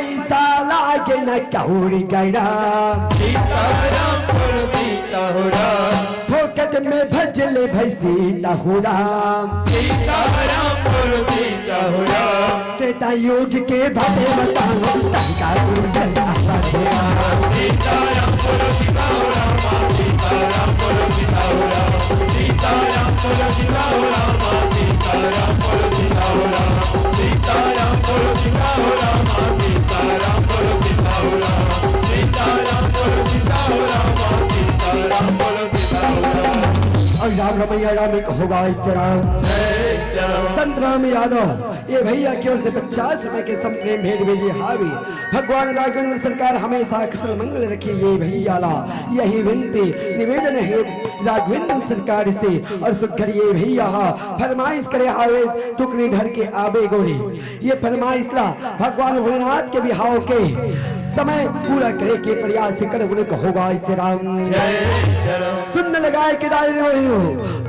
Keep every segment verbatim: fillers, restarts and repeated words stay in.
पैसा लागे न कौड़ी गड़ा। सीताराम बोलो सीता हो राम। फोकट में भजले भाई सीता हो राम। सीताराम बोलो सीता हो राम। त्रेता युग के भले बताओ, तंका गुरु जंता पढ़े। सीताराम बोलो सीता हो राम। सीताराम बोलो सीता हो राम। सीताराम बोलो सीता हो राम। सीताराम बोलो सीता हो राम। सीताराम बोलो सीता हो राम। सीताराम बोलो सीता हो राम। सीताराम बोलो सीता हो राम। सीताराम बोलो सीता हो राम। और राम रमैया राम एक होगा इस राम। जय श्री राम। संत राम यादव, ये भैया की ओर से पचास रुपए के संप्रेम भेंट भेजे हावी। भगवान राघवेंद्र सरकार हमेशा कुशल मंगल रखे ये भैया ला। यही विनती निवेदन है राघवेंद्र सरकार से। और सुघर ये भैया हा फरमाइश करे हावे टुकड़ी ढर के आबे गोरी। ये फरमाइश ला भगवान भोलेनाथ के बिहाव के समय पूरा करे के प्रयास कर उन्हें कहोगा इस राम। जय श्री राम। सुन लगाए के दायरे में हो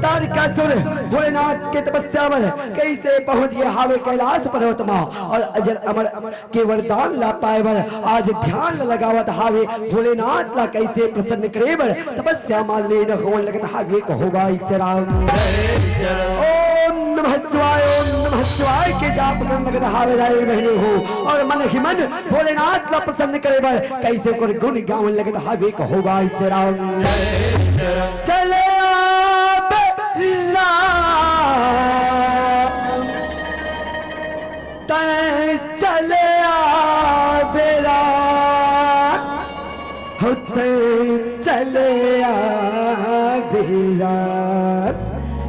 तारकासुर भोलेनाथ के तपस्या पर कैसे पहुंच गया हावे कैलाश पर्वत मा। और अजर अमर के वरदान ला पाए बर आज ध्यान ला लगावत हावे भोलेनाथ ला कैसे प्रसन्न करे बर तपस्या मा लीन होवन लगत हावे कहोगा इस राम। ओम नमः शिवाय, ओम नमः शिवाय के जाप करन लगत हावे राय बहने हो। और मन ही मन भोलेनाथ ला प्रसन्न करे बर कैसे ओकर गुण गावन लगत हावे कहोगा इस राम। चले आ बेरा, तैं चले आ बेरा, हो तैं चले आ बेरा।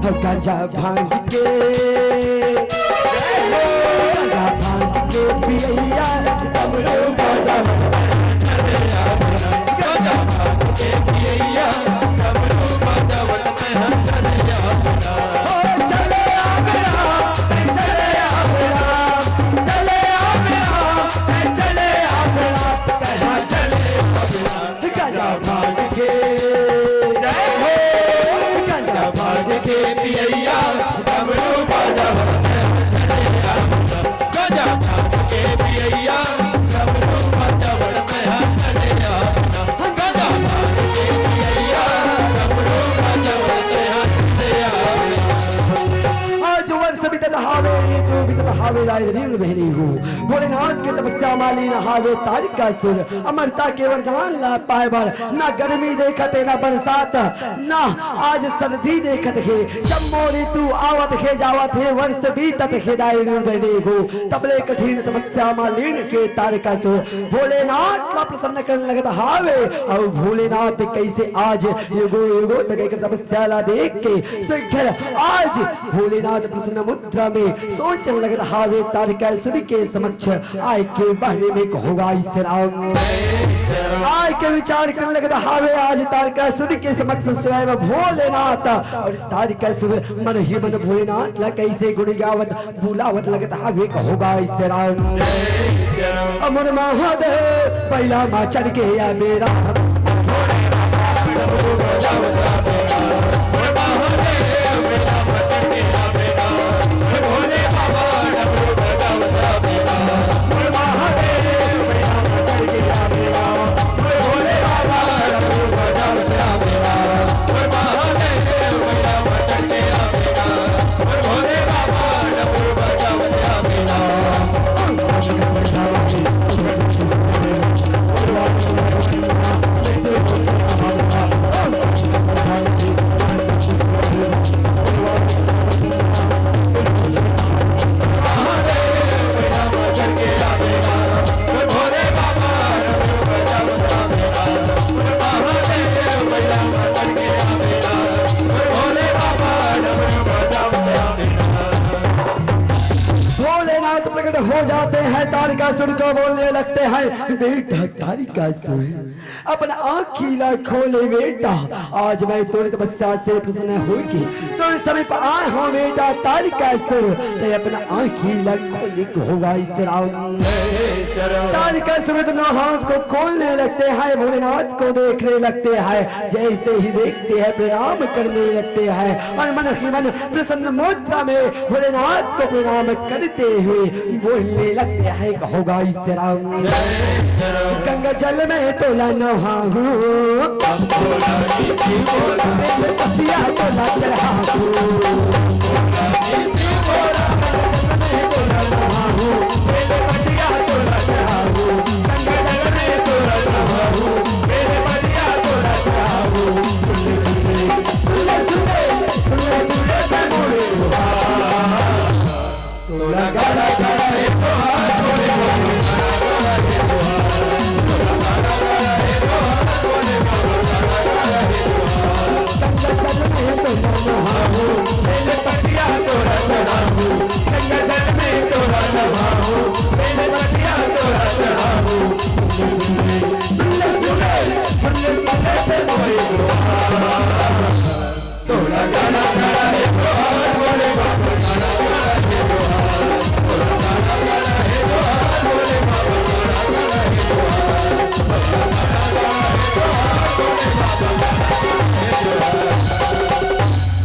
हो गांजा भांग के, गांजा भांग के पियैया, डमरू बाजा। गांजा भांग के पियैया, डमरू बाजा। आज वर्ष बीतत हावे, ऋतु बीतत हावे, राय ऋण बहनी हो। भोलेनाथ के तपस्या मा लीन हावे तारकासुर। अमरता के वरदान ला पाए बर ना गर्मी देखत हे, ना बरसात, ना आज सर्दी देखत हे। जम्मो ऋतु आवत हे, जावत हे, वर्ष बीतत हे, दाई ऋण बहनी हो। तबले कठिन तपस्या मा लीन के तारकासुर भोलेनाथ ला प्रसन्न करन लगत हावे। अउ भोलेनाथ कैसे आज युगो युगो तक एक तपस्या ला देख के सुघर आज भोलेनाथ प्रसन्न मुद्रा में सोचन लगत हावे तारकासुर के समक्ष आय के बारे में कहोगा इस राम। आय के विचार करन लगत हावे आज तारकासुर के समक्ष स्वयं भोलेनाथ। और तारकासुर मन ही मन भोलेनाथ ला कैसे गुण गावत बुलावत लगत हावे कहोगा इस राम। अमर महादेव बैला मा चढ़ के आ बेरा। भोलेनाथ प्रकट हो जाते हैं, तारकासुर को बोलने लगते हैं, बेटा तारकासुर, अपन आँखी ला खोले बेटा, आज मैं तोर तपस्या से प्रसन्न होके तोर समीप आए हों बेटा तारकासुर, तैं अपन आँखी ला खोले को होगा इस राम। तारिकासुर दोनों हाथ को खोलने लगते हैं, भोलेनाथ को देखने लगते हैं। जैसे ही देखते हैं, प्रणाम करने लगते हैं और मन ही मन प्रसन्न मुद्रा में भोलेनाथ को प्रणाम करते हुए बोलने लगते हैं, कहो गाइस राम। गंगा जल में तोला नहाऊं, पपिया तोला चढ़ाऊं।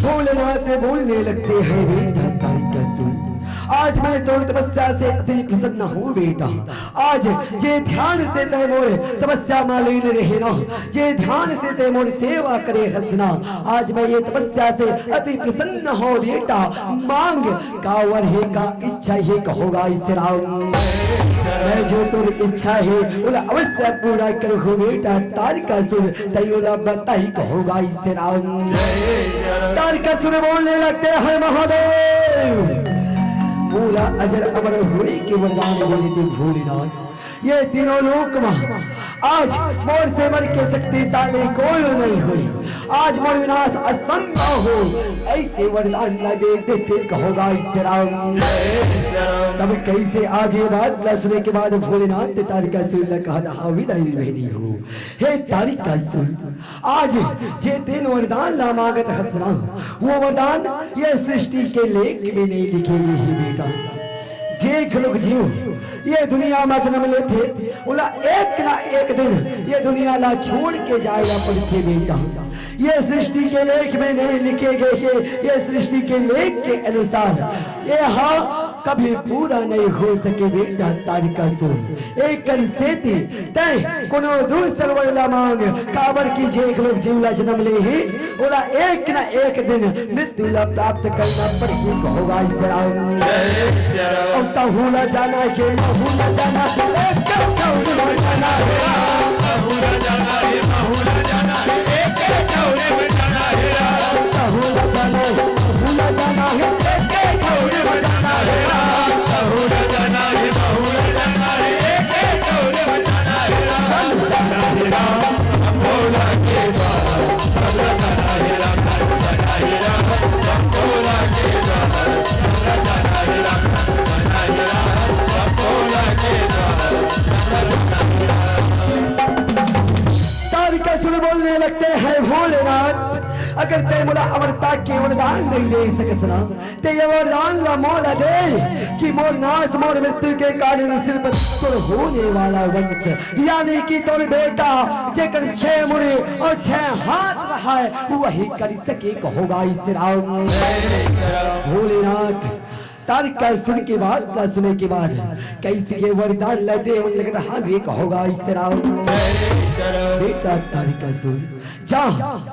भोलेनाथ बोलने लगते हैं, बेटा तारिकासुर, आज मैं तोर तपस्या से अति प्रसन्न हूँ बेटा। आज जे ध्यान से तैं मोर तपस्या मा लीन रहे ना, जे ध्यान से तैं मोर सेवा करे हस ना, आज मैं ये तपस्या से अति प्रसन्न हूँ बेटा। मांग कावर हे, का इच्छा हे, कहो गाइस राम। मैं जो तोर इच्छा हे, ओला अवश्य पूरा करहूँ बेटा तारिकासुर। तैं ओला बताही, कहो गाइस राम। तारिकासुर बोलने लगते हैं, महादेव, मोला अजर अमर होए के वरदान दे दे भोलेनाथ। ये तीनों लोक मा आज मोर से बढ़ के शक्तिशाली कोई नहीं होय। आज मोर विनाश असंभव हो, ऐसे वरदान ला दे देते, कहो गाइस राम। तब कैसे आज ये बात ला सुने के बाद भोलेनाथ तारिकासुर ला कहा था, हाँ, विदाई बहनी हो। हे तारिकासुर, आज जे तेन वरदान ला मांगत हस ना, वो वरदान ये सृष्टि के लेख में नहीं लिखे गे हे बेटा। जे घलोक जीव ये दुनिया मा जन्म लेथे, ओला एक ना एक दिन ये दुनिया ला छोड़ के जाए ला पड़थे बेटा। ये सृष्टि के लेख में नहीं लिखे गे हे, ये सृष्टि के लेख के अनुसार ये हा कभी पूरा नहीं हो सके बेटा तारिकासुर। एकर सेती तैं कोनो दूसर वर ला मांग, काबर कि जे घलोक जीव ला जन्म ले हे, ओला एक ना एक दिन मृत्यु ला प्राप्त करना पड़ही, कहो गाइस राम। अउ तहू ला जाना हे, महू ला जाना हे, एक ठउर ला जाना हे। तहू ला जाना हे, महू ला जाना हे, एक ठउर ला जाना हे। तहू ला जाना हे, महू ला जाना हे, एक ठउर ला जाना हे। तारिकासुर बोलने लगते हैं, भोलेनाथ, अगर तैं मोला अमरता के वरदान नहीं दे सकस ना, तैं ये वरदान ला मोला दे कि मोर नाश, मोर मृत्यु के कारण सिर्फ तोर होने वाला वंश, यानी कि तोर बेटा, जेकर छह मुड़ी और छह हाथ रहा है, वही कर सके, कहो गाइस राम। भोलेनाथ तारिकासुर के बात ला सुने के बाद कैसे ये वरदान ला दे मन लगत हावे, कहो गाइस राम। बेटा तारिकासुर, जा,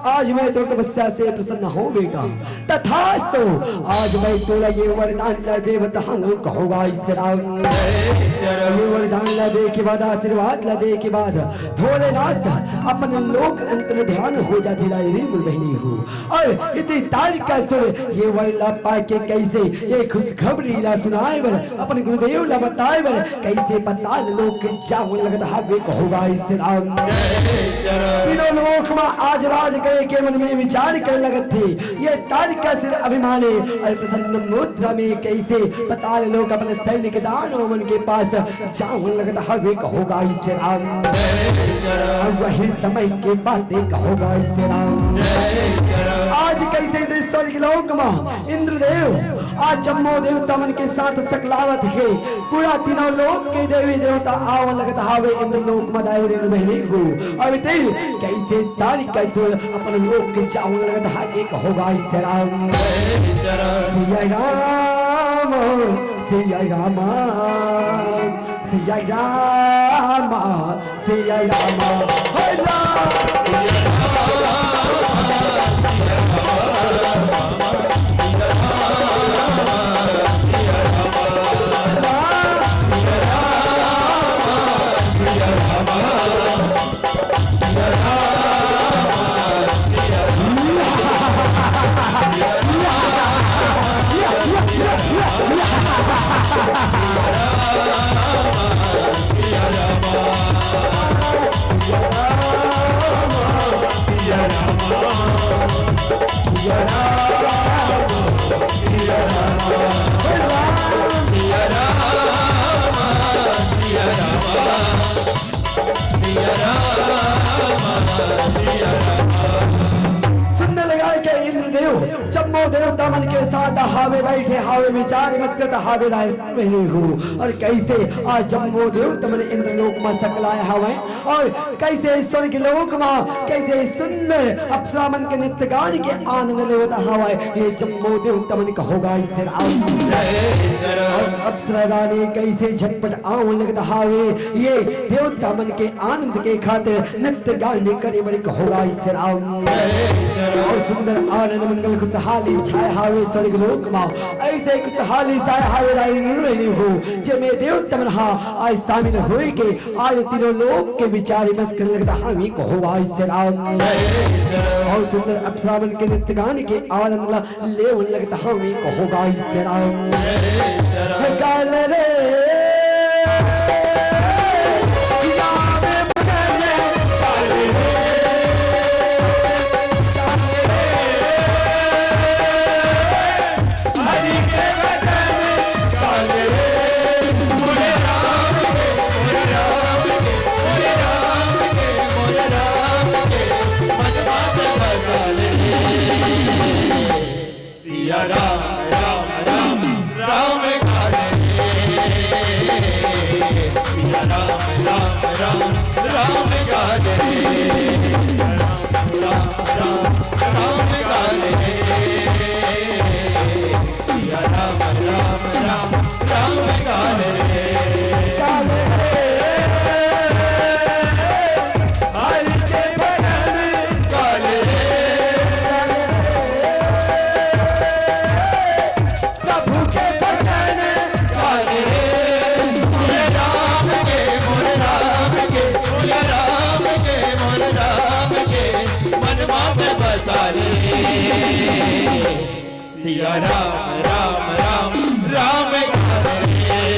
आज मैं तोर तपस्या से प्रसन्न हूँ बेटा। तथास्तु, आज मैं तोला ये वरदान ला देवत हूँ, कहो गाइस राम। ये वरदान ला दे के बाद, आशीर्वाद ला दे के बाद भोलेनाथ अपन लोक अंतर ध्यान हो जाथे ला रे मोर बहिनी हो। अउ इति तारिकासुर ये वर ला पाके कैसे ये खुशखबरी ला सुनाए बर, अपन गुरुदेव ला बताए बर, कैसे पताल लोक जावन लगत हावे, कहो गाइस राम। तीनों लोक मा आज राज करे के मन में विचार करे लगत हे। ये तारिकासुर अभिमानी अउ प्रसन्न मुद्रा में कैसे पताल लोक अपन सैनिक दानव मन के पास जावन लगत हावे, कहो गाइस राम। अउ वही समय के बातें, कहो गाइस राम। आज कैसे इस स्वर्ग लोक मा इंद्रदेव आज जम्मो देवता मन के साथ सकलावत हे, पूरा तीनों लोक के देवी देवता आवन लगत हावे इंद्रलोक म दाई रे बहिनी हो। अब ते कइसे तारीख कइसे अपन लोक के जावन लगत हा, के कहो गाइस राम। सिया राम, सिया राम, सिया राम, सिया राम, हो राम। सुंदर लगा के इंद्रदेव जम्मो देवता मन के साथ हावे बैठे हावे विचार विमर्श करत हावे राय बहिनी हो। और कइसे आज जम्मो देवता मन इंद्रलोक म सकलाए हावय और कइसे स्वर्ग लोक म कइसे सुंदर अप्सरा मन के नृत्य गान के आनंद लेवत हावय। ये जम्मो देवता मन कहो गाइस राम। और अप्सरा रानी कइसे झटपट आवन लगत हावे, ये देवता मन के आनंद के खातिर नृत्य गान करे बर कहो गाइस राम। और सुंदर आनंद मंगल खुशहाली छाए हावे स्वर्ग लोक म, अइसे खुशहाली छाए हावे राय बहिनी हो, जेमे देवता मन हा आज शामिल होए के आज तीनों लोक के विचार विमर्श करे लगत हावे कहो गाइस राम। और सुंदर अप्सरा मन के नृत्य गान के आनंद ला लेवन लगत हावे कहो गाइस राम। काल रे सिया राम राम राम राम गावे रे। सिया राम राम राम राम गावे रे। राम राम राम गावे रे। सिया राम राम राम राम गावे रे। हरि के भजन करे। प्रभु के भजन करे। मोरे राम के, मोरे राम के, मोरे राम के, मोरे राम के, मन में बसा ले। सिया राम राम राम राम गावे रे।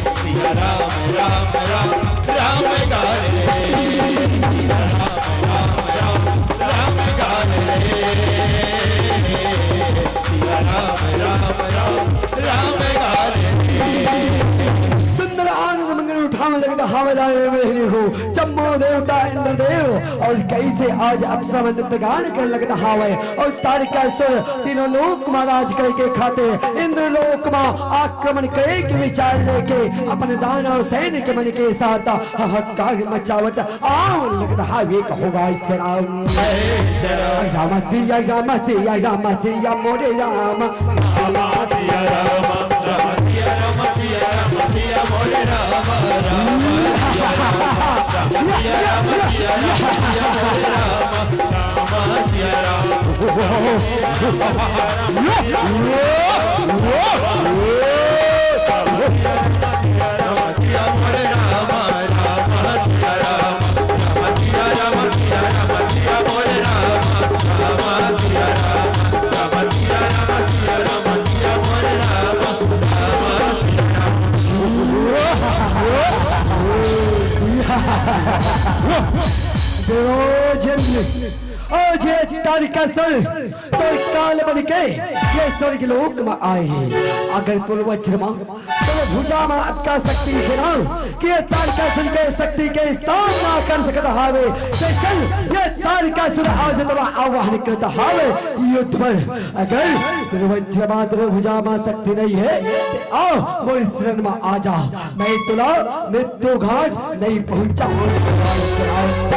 सिया राम राम राम राम गावे रे। सिया राम राम राम राम गावे रे। सिया राम राम राम राम गावे रे। सुंदर आनंद मंगल उठावे लगत हावे राय बहिनी हो। जम्मो देवता इंद्रदेव और कइसे आज अप्सरा मन नृत्य गान करे लगत हावे और तारिका सुर तीनों लोक म राज करे के खातिर इंद्रलोक म आक्रमण करे के विचार लेके अपन दानव सैनिक मन के साथ हाहाकार मचावत आवन लगत हावे कहो गाइस राम। राम सिया राम सिया राम सिया मोरे राम। राम सिया राम, राम सिया राम, सिया राम, सिया मोरे राम, राम सिया राम, राम सिया राम, सिया राम, सिया मोरे राम, राम सिया राम। आज ये तारकासुर तो काल बन के ये स्वर्ग लोक में आए हे। अगर तोर वज्र मा, तोर भुजा मा अतका शक्ति हे ना कि ये तारकासुर के शक्ति के सामना कर सकत हावे, तो चल ये तारकासुर आज तोला आह्वान करत हावे युद्ध बर। अगर तोर वज्र मा, तोर भुजा मा शक्ति नहीं हे, तो आ मोर शरण मा आ जा। मैं तोला मृत्यु घाट नहीं पहुंचाऊं।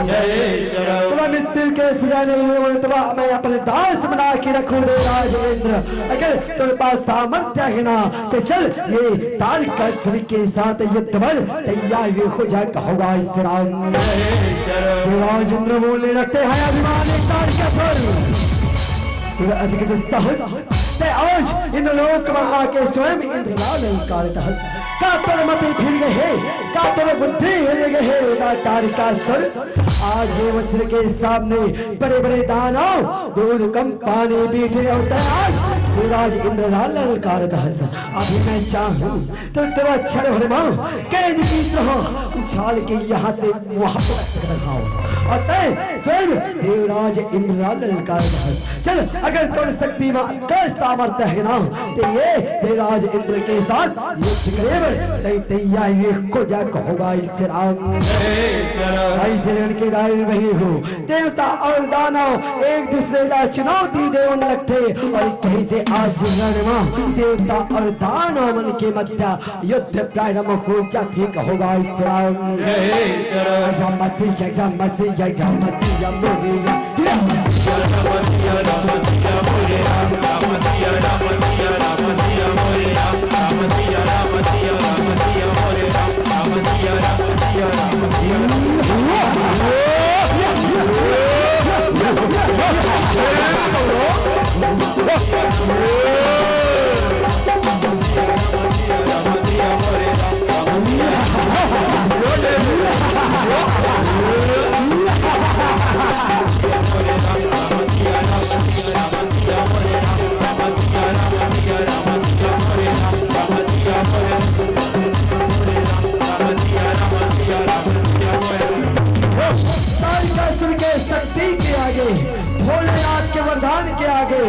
जय श्री राम। तोला मृत्यु के सजा नहीं दूं, तोला मैं अपने दास बना के रखूं देवराज इंद्र। अगर तोरे पास सामर्थ्य हे ना, तो चल ये तारकासुर के साथ युद्ध बर तैयार हो जा, कहोगा इस राम। जय श्री राम। देवराज इंद्र बोलने लगते हैं, अभिमानी तारकासुर, तोर अधिक दुस्साहस ते आज इंद्रलोक मा आके स्वयं इंद्र ला ललकारत हस। का तोर मति फिर गे हे? का तोर बुद्धि हिल गे हे? का तारकासुर, आज ये वज्र के सामने बड़े-बड़े दानव दूध कम पानी पीथे अउ ते आज देवराज इंद्र ला ललकारत हस। अभी मैं चाहूं तो तोला क्षण भर मा कैद की तरह उछाल के यहाँ से वहां पटक सकत हंव। अउ ते स्वयं देवराज इंद्र ला ललकारत हस। चल, अगर तोर शक्ति मा अतका सामर्थ्य हे ना, तो ये देवराज इंद्र के साथ युद्ध करे बर तैं तैयार हो जा, कहोगा इस राम। जय श्री राम। अइसे रण के दायरे में बहिनी हो, देवता अउ दानव एक दूसरे ला चुनौती देवन लगथे अउ कइसे आज रण मा देवता अउ दानव मन के मध्य युद्ध प्रारंभ हो जाथे, कहोगा इस राम। जय श्री राम। राम सिया, राम सिया, राम सिया मोरे राम। तारकासुर के शक्ति के आगे, भोलेनाथ के वरदान के आगे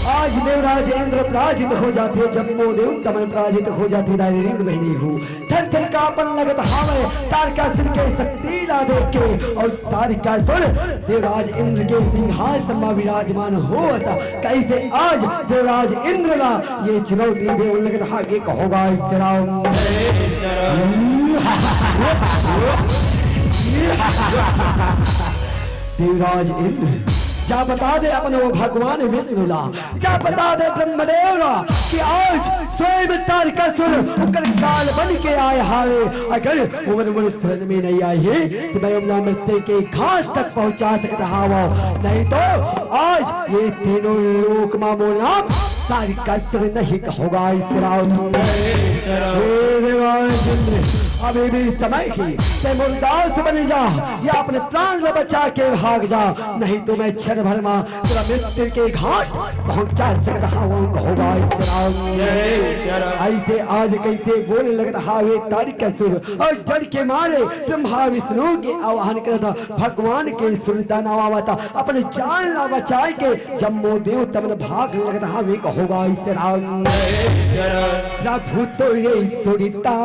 आज देवराज इंद्र पराजित हो जाथे, जम्मो देवता मन पराजित हो जाथे। दाई रे बहिनी हो, थर थर कांपन लगत हावय तारकासुर के शक्ति ला देख के। अउ तारकासुर देवराज इंद्र के सिंहासन म विराजमान होवत, कइसे आज देवराज इंद्र ला ये चुनौती देवन लगत हावय, कहोगा इस राम। देवराज इंद्र, जा बता दे अपन वो भगवान विष्णु ला, जा बता दे ब्रह्मदेव ला कि आज स्वयं तारकासुर ओकर काल बन के आए हावे। अगर ओमन मोर शरण में नहीं आए हे, तो मैं ओमन ला मृत्यु के घाट तक पहुंचा सकत हावव। नहीं तो आज ये तीनों लोक मा मोर नाम तारकासुर नहीं कहोगा इस राम। हे देवराज इंद्र, अभी भी समय हे, ते मोर दास बन जा या अपने प्राण ला बचा के भाग जा, नहीं तो मैं क्षण भर मा तोला मृत्यु के घाट पहुंचा सकत हावव, कहोगा इस राम। जय सिया राम। अइसे आज कइसे बोले लगत हावे तारकासुर, अउ डर के मारे ब्रह्मा विष्णु के आह्वान करत भगवान के सुरता नाम आवत, अपन जान ला बचाए के जम्मो देवता मन भाग लगत हावे, कहोगा इस राम। जय सिया राम। प्रभु तोरे सुरता,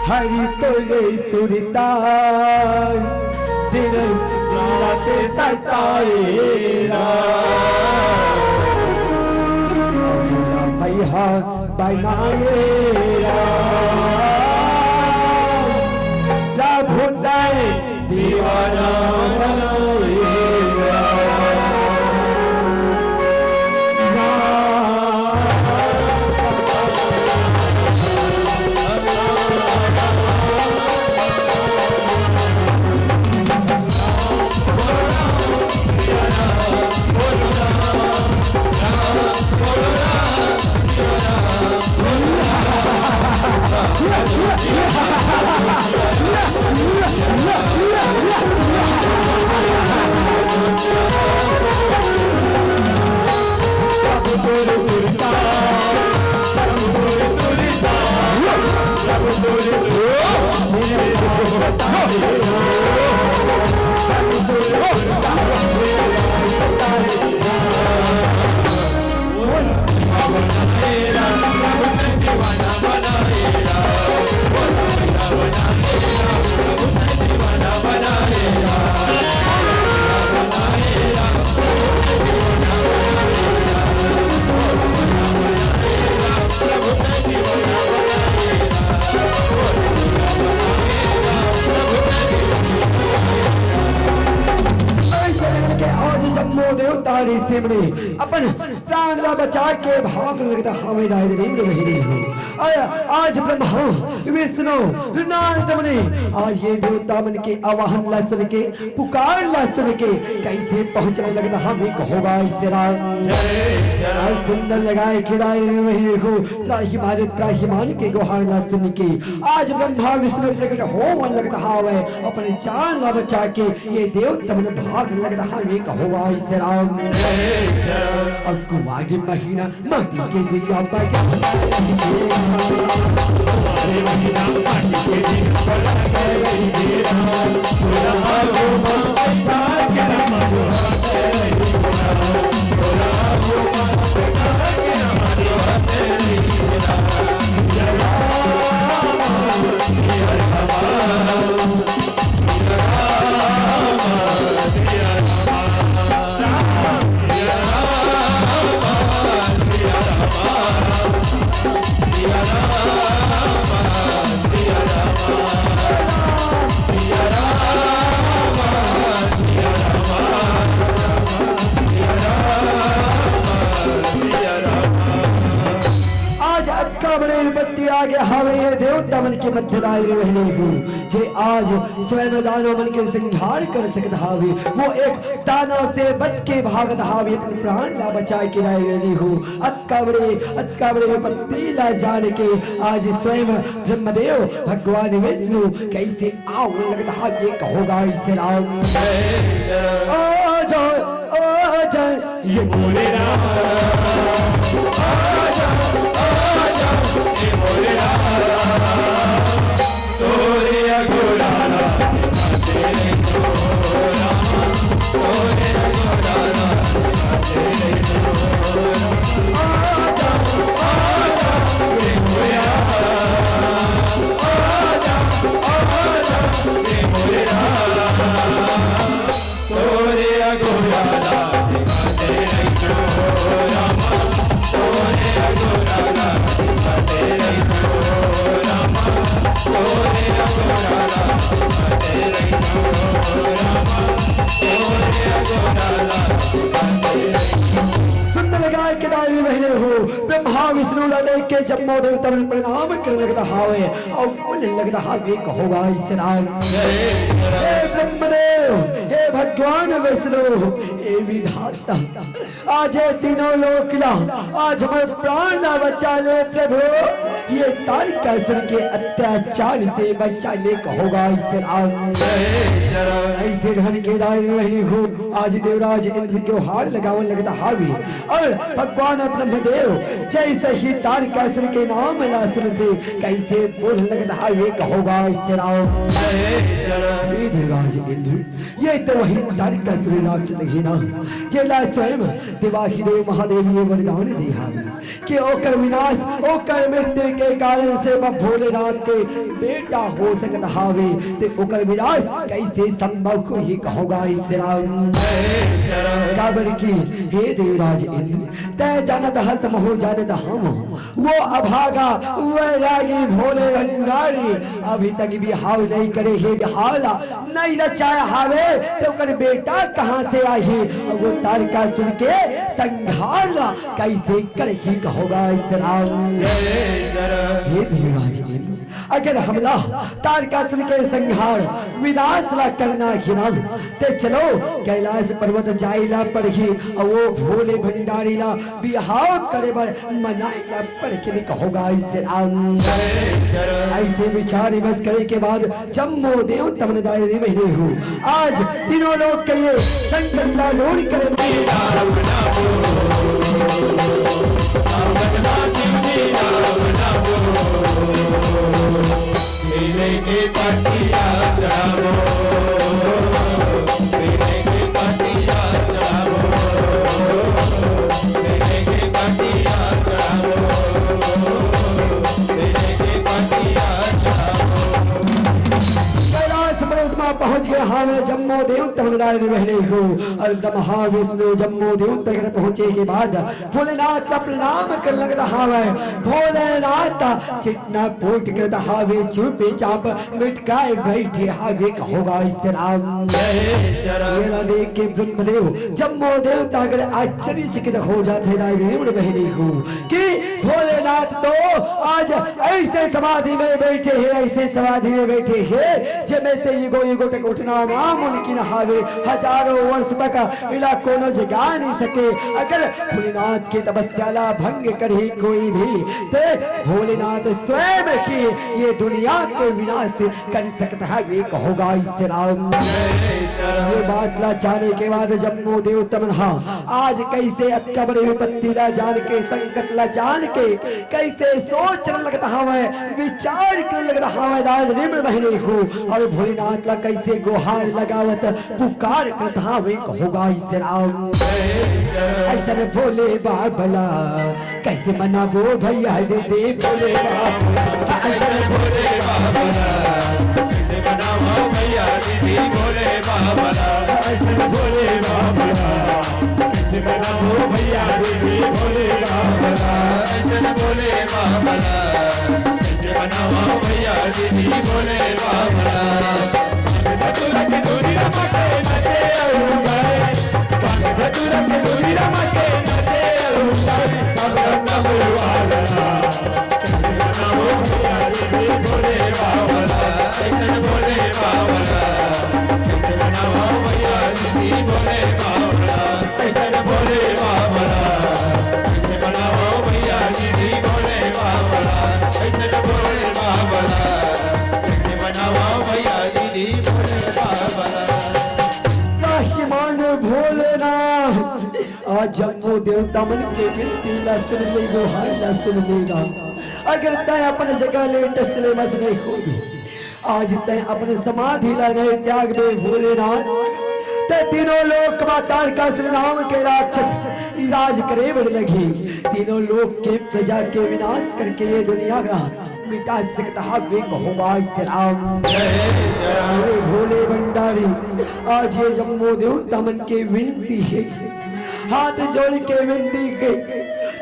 हरि तोरे सुरता, दिन रात सताए रा। भैया बनाए रा। प्रभु तैं दीवाना बनाए रा। मन अपन प्राण ला बचा के भाग लगत हावय दाई दे बहिनी हो। अउ आज ब्रह्मा, विष्णु, नारद मुनि आज ये देवता मन के आवाहन ला सुन के, पुकार ला सुन के कइसे पहुंचने लगत हावय कहो गा ईश्वरा। अउ सुंदर लगाय के दाई दे बहिनी हो, त्राहि मारे त्राहि मान के गोहार ला सुन के आज ब्रह्मा विष्णु प्रकट होवन लगत हावय, अपन जान ला बचा के ये देवता मन भाग लगत हावय कहो गा ईश्वरा। अउ कुवारी महीना माटी के दिया बजा। आज अतका बड़े विपत्ति आ गे हावय ये देवता मन के मध्य दाई दे बहिनी हो, जे आज स्वयं दानव मन के संहार कर सकत हावय, वो एक दानव से बच के भागत हावय, अपन प्राण ला बचा के दाई दे बहिनी हो। अतका बड़े, अतका बड़े विपत्ति ला जान के आज स्वयं ब्रह्मदेव भगवान विष्णु कइसे आवन लगत हावय कहो गा ईश्वरा। आजा, आजा, ये भोलेनाथ। आजा, आजा, ये भोलेनाथ। तोरे अगोरा ला, तोरे अगोरा ला। सुंदर लगाय के दाई बहिनी हो, ब्रह्मा विष्णु ला देख के जम्मो देवता मन प्रणाम करे लगत हावय अउ बोले लगत हावय कहो गा ईश्वरा। हे ब्रह्मदेव, हे भगवान विष्णु, हे विधाता, आज ये तीनों लोक ला, आज हमर प्राण ला बचा ले प्रभु। ये तारकासुर के अत्याचार से बचा ले कहो गा ईश्वरा। अइसे ढंग के दाई बहिनी हो, आज देवराज इंद्र गोहार लगावन लगत हावय अउ भगवान ब्रह्मदेव जइसे ही तारकासुर के नाम ला सुनथे, कइसे बोले लगत हावय कहो गा ईश्वरा। हे देवराज इंद्र, ये तो वही तारकासुर राक्षस हे ना, जेला स्वयं देवाधिदेव महादेव ये वरदान दे हावय कि ओकर विनाश, ओकर मृत्यु के कारण से मैं भोलेनाथ के बेटा हो सकत हावय, ते ओकर विनाश कइसे संभव होही कहो गा ईश्वरा। काबर कि हे देवराज इंद्र, तैं जानत हस, महूं जानत हंव, वो अभागा, वो वैरागी भोले भंडारी अभी तक बिहाव नइ करे हे, बिहाव ला नइ रचाय हावय, त ओकर बेटा कहां से आही? अउ वो तारकासुर के संहार ला कइसे करही कहो गा ईश्वरा। हे देवराज इंद्र, अगर हमला तारकासुर के संहार विनाश ला करना हे ना, ते चलो कैलाश पर्वत जाय ला पड़ही, अउ वो भोले भंडारी ला बिहाव करे बर मनाय ला पड़ही कहो गा ईश्वरा। अइसे विचार विमर्श करे के बाद जम्मो देवता मन दाई दे बहिनी हो, आज तीनों लोक के ये संकट ला दूर करे। कैलाश पर्वत मा पहुंच पहुंच गए हावय जम्मो देवता मन दाई दे बहिनी हो। अउ ब्रह्मा विष्णु जम्मो देवता गण पहुंचे के बाद भोलेनाथ ला प्रणाम करे लगत हावय। भोलेनाथ चिन्हकूट करत हावे, चुपचाप मिटकाए बइठे हावे, कहो गा श्री राम। ये ला देख के ब्रह्मदेव जम्मो देवता गण आश्चर्यचकित हो जाथे दाई दे बहिनी हो। कि भोलेनाथ तो आज अइसे समाधि में बइठे हे, अइसे समाधि में बइठे हे, जेमे से युगो युगो तक उठना नामुमकिन हावे। हजारों वर्ष तक इला कोनो जगा नइ सके। अगर भोलेनाथ के तपस्या ला भंग करही कोई भी, ते भोलेनाथ स्वयं ही ये दुनिया के विनाश कर सकत हावे, कहो गा श्री राम। ये बात ला जाने के बाद जम्मो देवता मन हा आज कइसे अतका बड़े विपत्ति ला जान के, संकट ला जान के, कइसे सोचन लगत हावय, विचार करन लगत हावय दाई दे बहिनी हो। अउ भोलेनाथ ला कइसे गुहार लगावत पुकार करत हावे, कहो गा श्री राम। अइसन भोले बाबा ला कइसे मनाबो भइया दीदी भोले बाबा ला। अइसन भोले बाबा ला कइसे मनाबो भइया दीदी भोले बाबा ला। अइसन भोले बाबा ला कइसे मनाबो भइया दीदी भोले बाबा ला। अइसन भोले बाबा ला कइसे मनाबो भइया दीदी भोले बाबा ला। महिमान भोलेनाथ, आज जम्मो देवता मन के विनती ला सुन ले, गुहार ला सुन ले गा। अगर तैं अपन जगह ले टस ले मस नइ होबे, आज तैं अपन समाधि ला नइ त्यागबे भोलेनाथ, ते तीनों लोक मा तारकासुर नाम के राक्षस राज करे बर लगही। तीनों लोक के प्रजा के विनाश करके ये दुनिया ला मिटा सकत हावे, कहो गा श्री राम। हे भोले भंडारी, आज ये जम्मो देवता मन के विनती हे, हाथ जोड़ के विनती हे,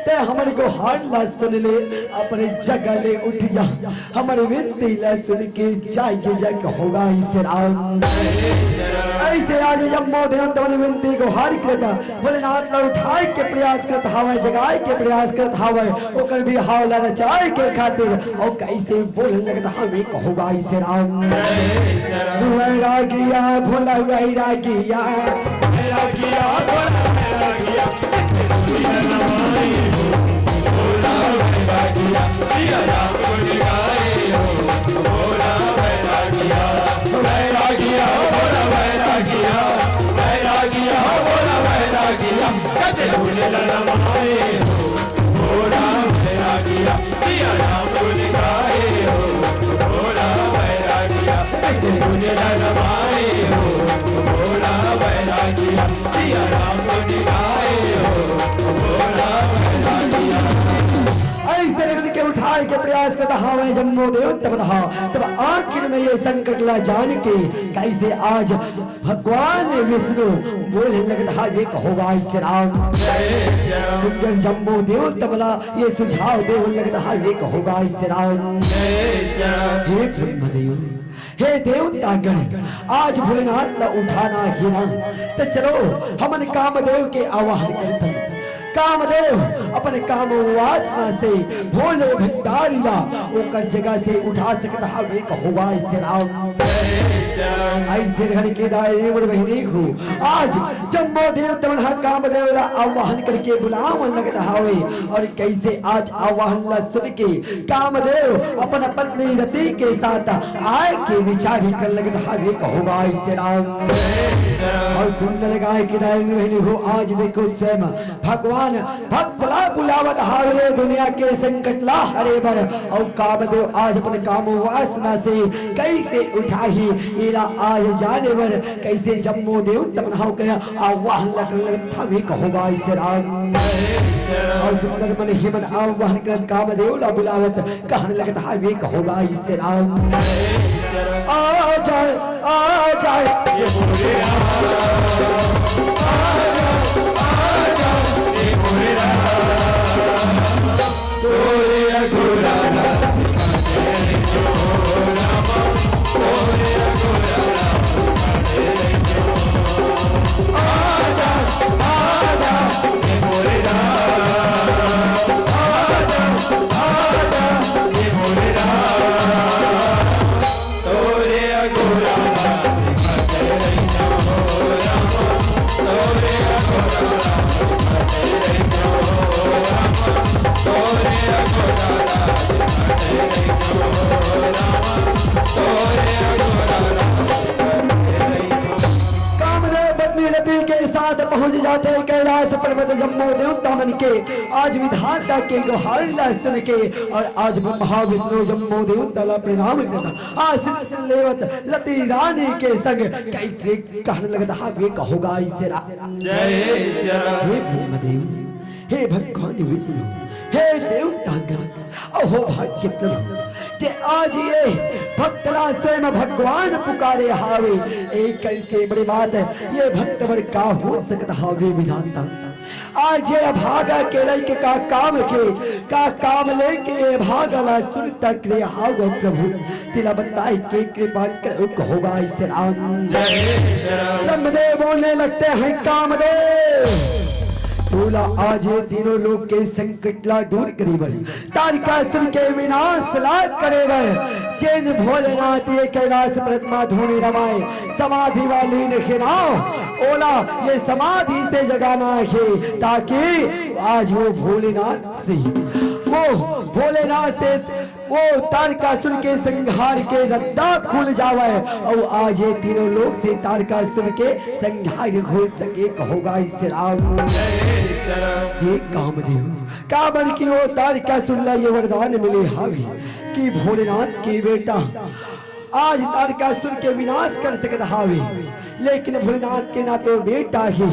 तैं हमर गुहार ला सुन ले, अपन जगह ले उठ जा, हमर विनती ला सुन के जाए के जा, कहो गा श्री राम। अइसे आज जम्मो देवता मन विनती गुहार करत भोलेनाथ ला उठाए के प्रयास करत हावय, जगाए के प्रयास करत हावय, ओकर बिहाव ला रचाए के खातिर। अउ कइसे बोले लगत हावय, कहो गा श्री राम। वैरागिया भोला वैरागिया, वैरागिया भोला वैरागिया। अइसे करके उठाए के प्रयास करत हावय जम्मो देवता मन हा। तब आखिर में ये संकट ला जान के कइसे आज भगवान विष्णु बोले लगत हावे, कहो गा श्री राम। सुंदर जम्मो देवता मन ला ये सुझाव देवे लगत हावे, कहो गा श्री राम। हे ब्रह्मदेव, हे देवतागण, आज भोलेनाथ ला उठाना हे ना, त चलो हमन कामदेव के आवाहन करथन। कामदेव अपन काम वासना से भोले भंडारी ला ओकर जगह से उठा सकत हावे, कहो गा श्री राम। अइसे ढंग के दाई दे बहिनी हो, आज जम्मो देवता मन हा कामदेव ला आवाहन करके बुलावन लगत हावे। अउ कइसे आज आवाहन ला सुन के कामदेव अपन पत्नी रति के साथ आए के विचार ही कर लगत हावे, कहो गा श्री राम। अउ सुंदर गाय के दाई दे बहिनी हो, आज देखो स्वयं भगवान भक्त ला बुलावत हावे दुनिया के संकट ला हरे बर। अउ कामदेव आज अपन काम वासना से कइसे उठाही, एला आज जाने बर कइसे जम्मो देवता मन ह ओकर आवाहन ला करन लगत हावे, कहो गाइस राम। अउ सुंदर मन ही मन आवाहन करत कामदेव ला बुलावत कहन लगत हावे, कहो गाइस राम। आजा, आजा, कामदेव पत्नी रति के साथ पहुंच जाथे कैलाश पर्वत जम्मो देवता मन के। आज विधाता के गोहार ला सुन के अउ आज ब्रह्मा विष्णु जम्मो देवता ला प्रणाम करत आशीर्वाद लेवत रति रानी के संग कइसे कहन लगत हावे, कहो गाइस राम। जय सिया राम। हे ब्रह्मदेव, हे भगवान विष्णु, हे देवतागण, अहो भाग्य प्रभु, जे आज ये भक्त ला स्वयं भगवान पुकारे हावे, ए कइसे बड़े बात हे, ये भक्त बर का हो सकत हावे विधाता। आज ये अभागा के लइके का काम के, का काम लेके ये अभागा ला सुरता करे हावे प्रभु। तेला बताए के कृपा करो, कहो गाइस राम। जय सिया राम। ब्रह्मदेव बोलने लगते हैं, कामदेव, तोला आज ये तीनों लोक के संकट ला दूर करे बर, तारकासुर के विनाश ला करे बर, जेन भोलेनाथ ये कैलाश पर्वत मा धूनी रमाए, समाधि वाली ने खिलाओ, ओला ये समाधि से जगाना हे, ताकि आज वो भोलेनाथ से, वो भोलेनाथ से वो तारकासुर के संहार के रद्दा खुल जावे अउ आज ये तीनों लोक से तारकासुर के संहार हो सके, कहो गाइस राम। हे कामदेव, काबर कि वो तारकासुर ला ये वरदान मिले हावे कि भोलेनाथ के बेटा आज तारकासुर के विनाश कर सकत हावे, लेकिन भोलेनाथ के ना तो बेटा हे,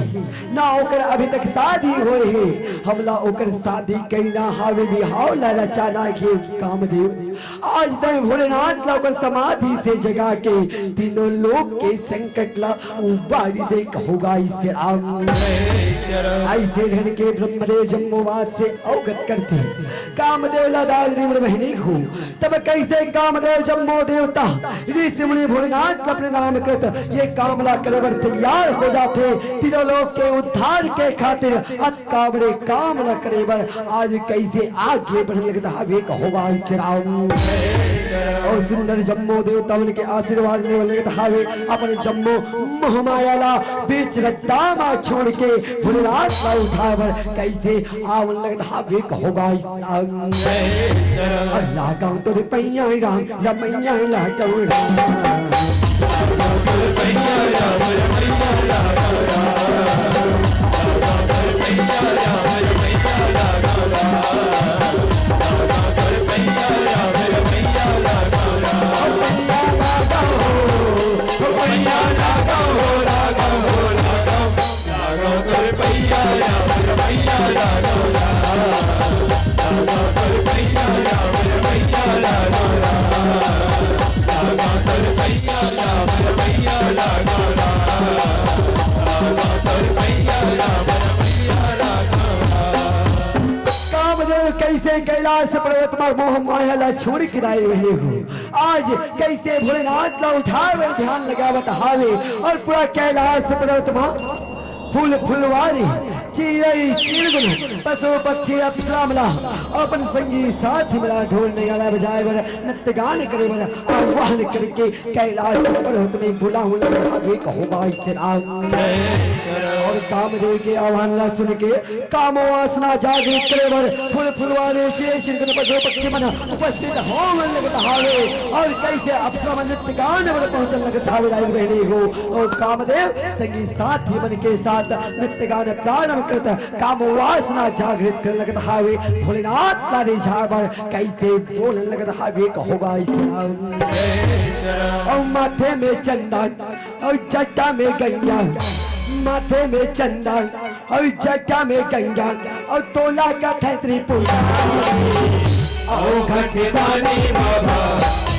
ना ओकर अभी तक शादी होए हे। हमला ओकर शादी करना हावे, बिहाव ला रचाना हे कामदेव। आज तैं भोलेनाथ ला ओकर समाधि से जगा के तीनों लोक के संकट ला उबारी दे, कहो गाइस राम। अइसे रहन के ब्रह्मदेव जम्मोवाद से अवगत करथे। कामदेव ला दादरी मोर बहिनी हो, तब कइसे कामदेव जम्मो देवता ऋषि मुनि भोलेनाथ ला प्रणाम करत ये काम ला करे बर तैयार हो जाथे। तीनों लोक के उद्धार के खातिर अतका बड़े काम ला करे बर आज कइसे आगे बढ़न लगत हावे, कहो गाइस राम। अउ सुंदर जम्मो देवता मन के आशीर्वाद लेवत हावे, अपन जम्मो मोह माया ला बीच रद्दा मा छोड़ के भोलेनाथ ला उठाए बर कइसे आवन लगत हावे, कहो गाइस राम। अल्लाह गाँव तोरे पैया राम, रमैया ला गौरा। कामदेव कइसे कैलाश पर्वत मा मोह माया ला छोड़ के आए रहे हो, आज कइसे भोलेनाथ ला उठाए बर ध्यान लगावत हावे अउ पूरा कैलाश पर्वत मा फूल फुलवारी, चिरई चिरगुन, पशु पक्षी अप्सरा मन ला, अपन संगी साथी मन ला ढोल नगाड़ा बजाए बर, नृत्य गान करे बर आह्वान करके कैलाश पर्वत में बुलावन लगत हावे, कहो गाइस राम। अउ कामदेव के आह्वान ला सुन के काम वासना जागृत करे बर फूल फुलवारी, चिरई चिरगुन, पशु पक्षी मन उपस्थित होवन लगत हावे अउ कइसे अप्सरा मन नृत्य गान बर पहुंचन लगत हावे, राई बहिनी हो। अउ कामदेव संगी साथी मन के साथ नृत्य गान प्रारंभ करत काम वासना जागृत करे लगत हावे। भोलेनाथ ला रिझाए बर कइसे बोले लगत हावे, कहो गा अइसे राम। अउ माथे में चंदन अउ जटा में गंगा, माथे में चंदन अउ जटा में गंगा, अउ तोला कथे त्रिपुरा। अउ घटदानी बाबा,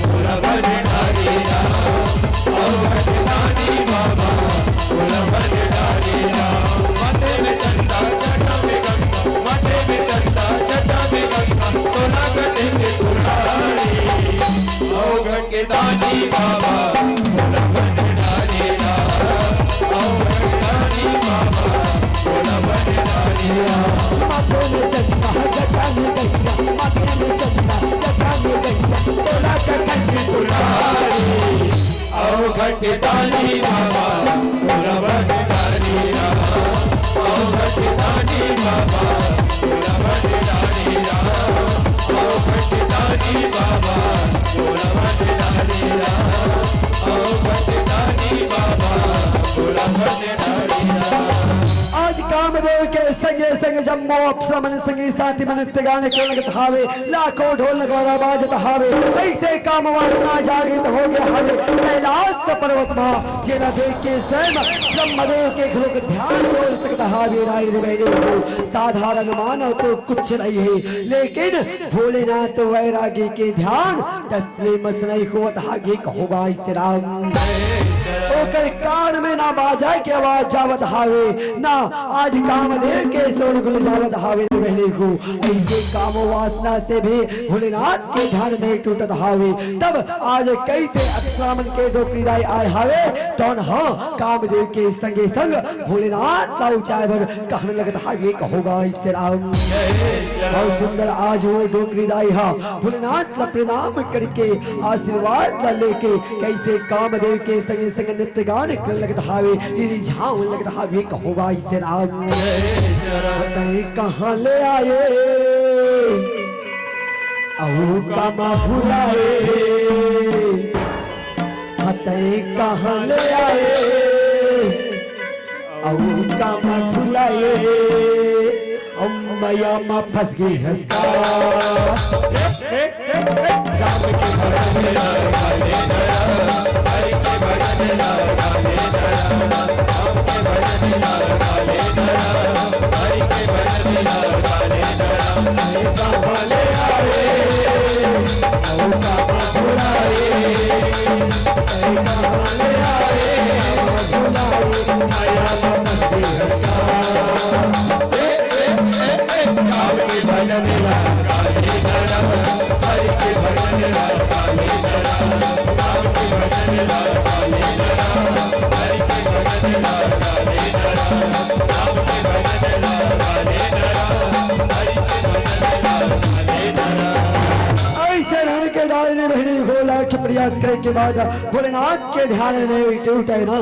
भोला भंडारी राम। अउ घटदानी बाबा, भोला भंडारी राम। माथे में चंदा, जटा में गंगा, माथे में चंदा, जटा में गंगा, तोला कथे त्रिपुरारी। अउ घटदानी बाबा, भोला भंडारी राम। अउ घटदानी बाबा, भोला भंडारी राम। माथे में चंदा, जटा में गंगा, माथे में चंदा, जटा में गंगा, तोला कथे त्रिपुरारी। अउ घटदानी बाबा, भोला भंडारी राम। अउ घटदानी बाबा, भोला भंडारी राम। अउ घटदानी बाबा, भोला भंडारी राम। अउ घटदानी बाबा, भोला भंडारी राम। आज कामदेव के संगे संग जम्मो अप्सरा मन संगी साथी मन नृत्य गान करे लगत हावे, लाखों ढोल नगाड़ा बाजत हावे। अइसे काम वासना जागृत हो गे हावे। कैलाश के पर्वत मा जेला देख के स्वयं ब्रह्मदेव के घलोक ध्यान डोल सकत हावे। राय रे बहने हो, साधारण मानव तो कुछ नहीं है, लेकिन भोलेनाथ वैरागी के ध्यान टस ले मस नइ होवत हावे, कहो गा अइसे राम। ओकर कान में ना बाजा के आवाज जावत हावे, ना आज कामदेव के शोरगुल जावत हावे। तो बहने हो, अइसे काम वासना से भी भोलेनाथ के ध्यान नइ टूटत हावे। तब आज कइसे अप्सरा मन के डोकरी दाई आए हावे, तौन ह कामदेव के संगे संग भोलेनाथ ला उचाए बर कहने लगत हावे, कहो गा अइसे राम। बहुत सुंदर आज वो डोकरी दाई हा भोलेनाथ ला प्रणाम करके आशीर्वाद ला लेके कइसे कामदेव के संगे संग नृत्य गान करे लगत हावे, रिझाए लगत हावे, कहो गा अइसे राम। तैं कहाँ ले आए अउ कामा भुलाए, तैं कहाँ ले आए अउ कामा भुलाए, अउ मया मा फंस गे हस का। राम के भजन ला गाने धरा, हरि के भजन ला गाने धरा, राम के भजन ला गाने धरा, हरि के भजन ला गाने धरा। कहाँ ले आए, अउ कहाँ भुलाए, कहाँ ले आए, अउ भुलाए, आया वापस भी हटा। ए, ए, ए, ए, राम के भजन ला गाने धरा, हरि के भजन ला गाने धरा, राम के भजन ला गाने धरा, हरि के भजन ला गाने धरा, राम के भजन ला गाने धरा, हरि के भजन ला गाने धरा। अइसे रण के दार में बहनी होला के प्रयास करे के बाद भोलेनाथ के ध्यान नइ टूटे ना।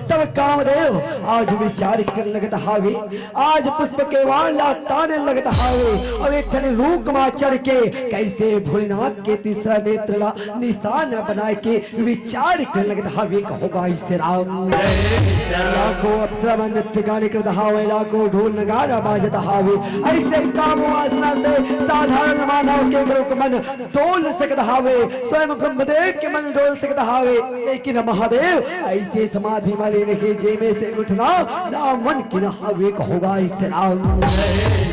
तब कामदेव आज विचार करे लगत हावे, आज पुष्प के वाण ला ताने लगत हावे, अउ एक ठन रूख मा चढ़ के कइसे भोलेनाथ के तीसरा नेत्र ला निशान बनाए के विचार करे लगत हावे, कहो गा अइसे राम। लाखों अप्सरा मन नृत्य गान करत हावे, लाखों ढोल नगाड़ा बाजत हावे। अइसे काम वासना से साधारण मानव के घलोक मन डोल सकत हावे, स्वयं ब्रह्मदेव के मन डोल सकत हावे, लेकिन महादेव अइसे समाधि मा लीन हे, जेमे से उठना नामुमकिन हावे, कहो गा अइसे राम।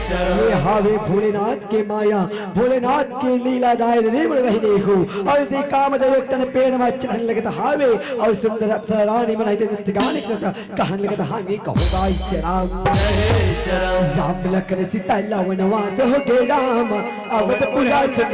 ये हावे भोलेनाथ के माया, भोलेनाथ के लीला दाय रे बड़ बहने हो। अउ दे कामदेव एक ठन पेड़ मा चढ़न लगत हावे, अउ सुंदर अप्सरा रानी मन हे ते नृत्य गान करत कहन लगत हावे, कहो गा अइसे राम। राम लखन सीता ला वनवास हो गे राम, अवध पुरा सुन।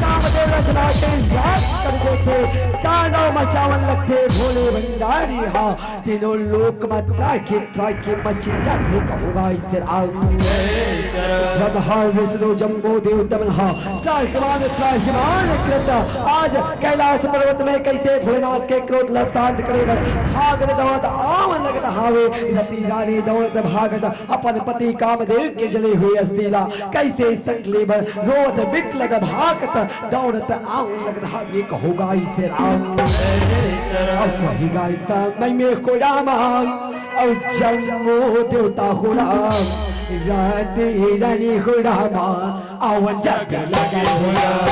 कामदेव रचना के याद कर देथे, तांडव मचावन लगथे भोले भंडारी हा। तीनों लोक म त्राहि त्राहि मचिन जाथे कहूँ गा ईश्वर। ब्रह्मा विष्णु जम्बो देवता मन हा त्राहिमाम त्राहिमाम करत आज कैलाश पर्वत में कइसे भोलेनाथ के क्रोध ला शांत करे बर भागत दौड़त आवन लगत हावे। रति रानी दौड़त भागत अपन पति कामदेव के जले हुए अस्थि ला कइसे संग ले बर रोवत बिलखत भागत दौड़त आवन लगत हावे कहूँ गा ईश्वर। अब वही गा समय में हो राम, अउ जम्बो देवता हो राम, रति रानी हो राम, आवन जाथे लगत हो राम।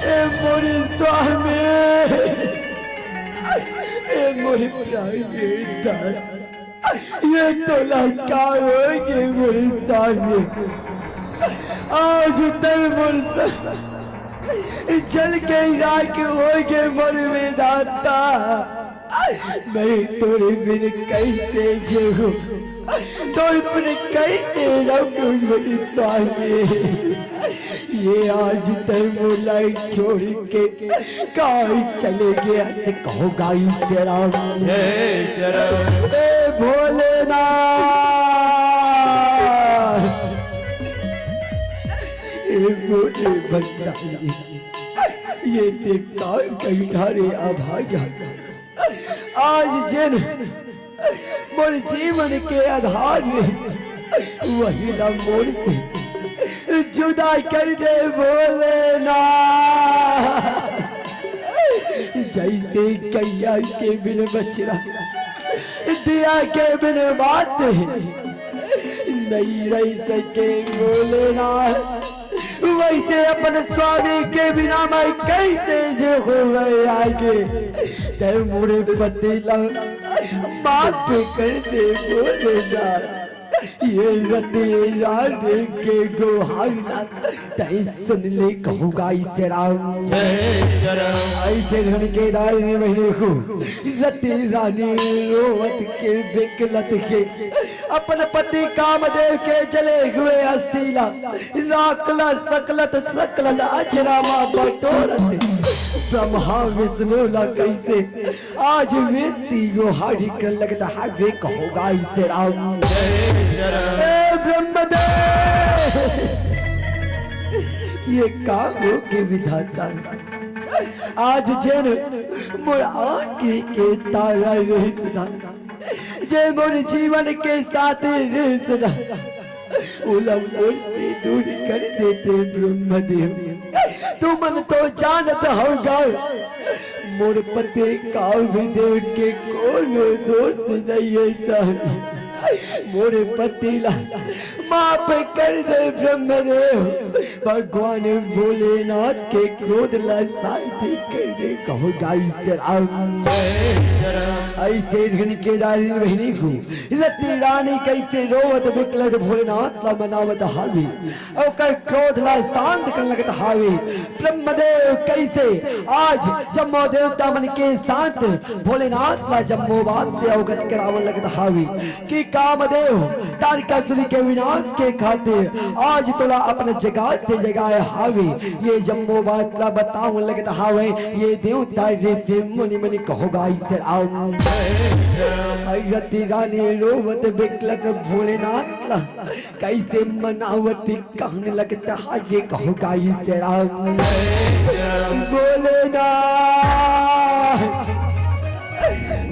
ए मोरे स्वामी, ए मोरे प्राण के दाता, ये तोला का होगे मोरे स्वामी? आज तक मोर स-, जल के राख होगे मोर विधाता। मैं तोरे बिन कइसे जीहूँ, तोरे बिन कइसे रहूँ मोरे स्वामी? ये आज तैं मोला छोड़ के काहे चले गे हस कहूँ गा ईश्वर। जय श्री राम। ए भोलेनाथ, ए भोले भंडारी, ये तैं का कहिथस रे अभागा। आज जेन मोर जीवन के आधार हे, वही ला मोर से जुदा कर दे भोलेनाथ। जइसे गइया के बिन बछड़ा, दिया के बिन बाती नइ रहि सके भोलेनाथ। वइसे अपन स्वामी के बिना मैं कइसे जीहूँ आगे। तैं मोरे पति ला माफ कर दे भोलेनाथ। ये रति रानी के गोहार ला तैं सुन ले कहूँ गा ईश्वर। जय श्री राम। अइसे धुन के दाई में बहिनी हो रति रानी रोवत के बिलखत के अपन पति कामदेव के जले हुए अस्थि ला राख ला सकलत सकलत अचरा मा बटोरत ब्रह्मा विष्णु ला कइसे आज विनती गोहारी कर लगत हावे कहूँ गा ईश्वर। जय श्री राम। ए ब्रह्मदेव, ये का होगे विधाता? आज जेन मोर आँखी के तारा रहिस ना, जे मोर जीवन के साथी रहिस ना, ओला मोर से दूर कर देते ब्रह्मदेव। तुमन तो जानत हव गा, मोर पति कामदेव के कोनो दोष नइ हे स्वामी। मोर पति ला माफ कर दे ब्रह्मदेव, भगवान भोलेनाथ के क्रोध ला शांति कर दे, कहो गाई श्री राम। अइसे घन के दारिन बहिनी हो, रति रानी कइसे रोवत बिकलत भोलेनाथ ला मनावत हावे, ओकर क्रोध ला शांत करन लगत हावे। ब्रह्मदेव कइसे आज जम्मो देवता मन के साथ भोलेनाथ ला जम्मो बात से अवगत करावन लगत हावे कि कामदेव तारकासुर के विनाश के खातिर आज तोला अपन जगह से जगाए हावे। ये जम्मो बात ला बतावन लगत हावे ये देवता ऋषि मुनि मन, कहो गाई श्री राम। अइ रति रानी रोवत बिकलत भोलेनाथ ला कइसे मनावत कहन लगत हावे, कहो गाई श्री राम। भोलेनाथ,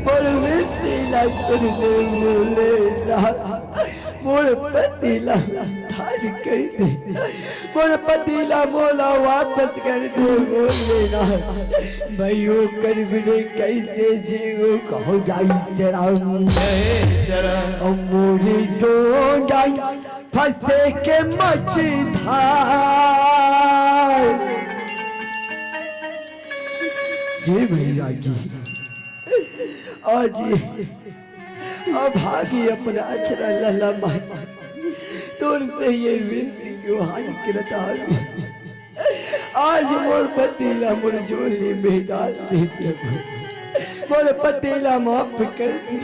मोर विनती ला सुन ले भोलेनाथ, मोर पति ला उद्धार कर दे, मोर पति ला मोला वापस कर दे भोलेनाथ। मैं ओकर बिना कइसे जीवूं, कहो गाई श्री राम। अउ मोर डोंगा फंसे के मझधार। हे भैया जी, आज ये अभागी अपन अचरा लला माई, तोर से ये विनती गुहार करत हावे। आज मोर पति ला मोर झोली में डाल दे प्रभु, मोर पति ला माफ कर दे,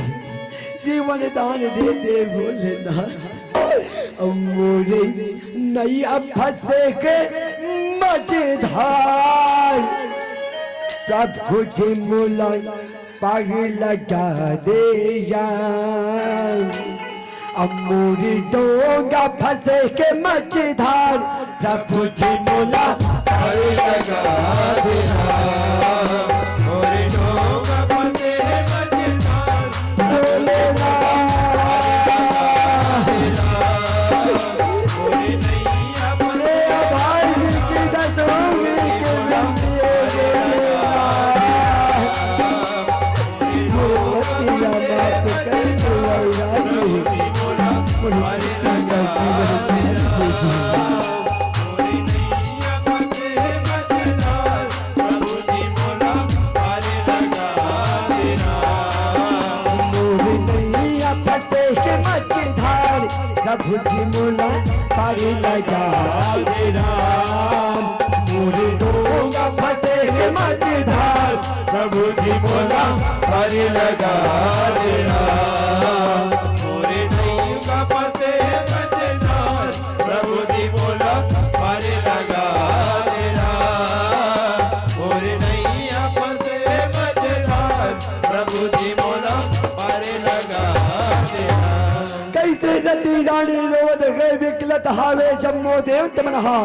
जीवन दान दे दे भोलेनाथ। अउ मोरे नैया फंसे के मझधार, प्रभु जी मोला पार लगा दे राम। अउ मोर डोंगा फंसे के मझधार, प्रभु जी मोला पार लगा दे राम। मोर डोंगा फंसे मझधार, भोलेनाथ। मोर नैया फंसे, ए भाई जी की दसवीं के बिंदी है भोलेनाथ। मोर पति ला माफ कर दे वैरागी, मोर पति का जीवन धन दे दे। मोर नैया फंसे के मझधार, प्रभु जी मोला पार लगा दे राम। मोर डोंगा फंसे के मझधार, प्रभु जी मोला पार लगा दे राम। मोर नैया फंसे मझधार, प्रभु जी मोला पार लगा दे राम। मोर नैया फंसे मझधार, प्रभु जी मोला पार लगा दे राम। कइसे रति रानी रोवत हे बिकलत हावे जम्मो देवता मन हा।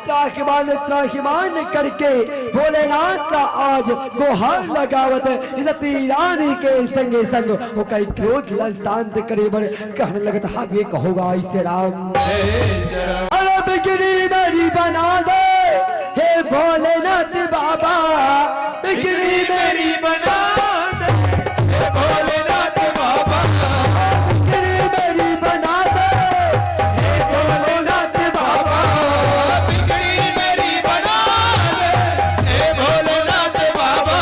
त्राहिमाम त्राहिमाम करके भोलेनाथ ला आज गोहार लगावत रति रानी के संगे संग ओकर क्रोध ला शांत करे बर कहन लगत हावे, कहो गाई श्री राम। अरे बिगड़ी मेरी बना दे हे भोलेनाथ बाबा, बिगड़ी मेरी बना दे हे भोलेनाथ बाबा, बिगड़ी मेरी बना दे हे भोलेनाथ बाबा, बिगड़ी मेरी बना दे हे भोलेनाथ बाबा।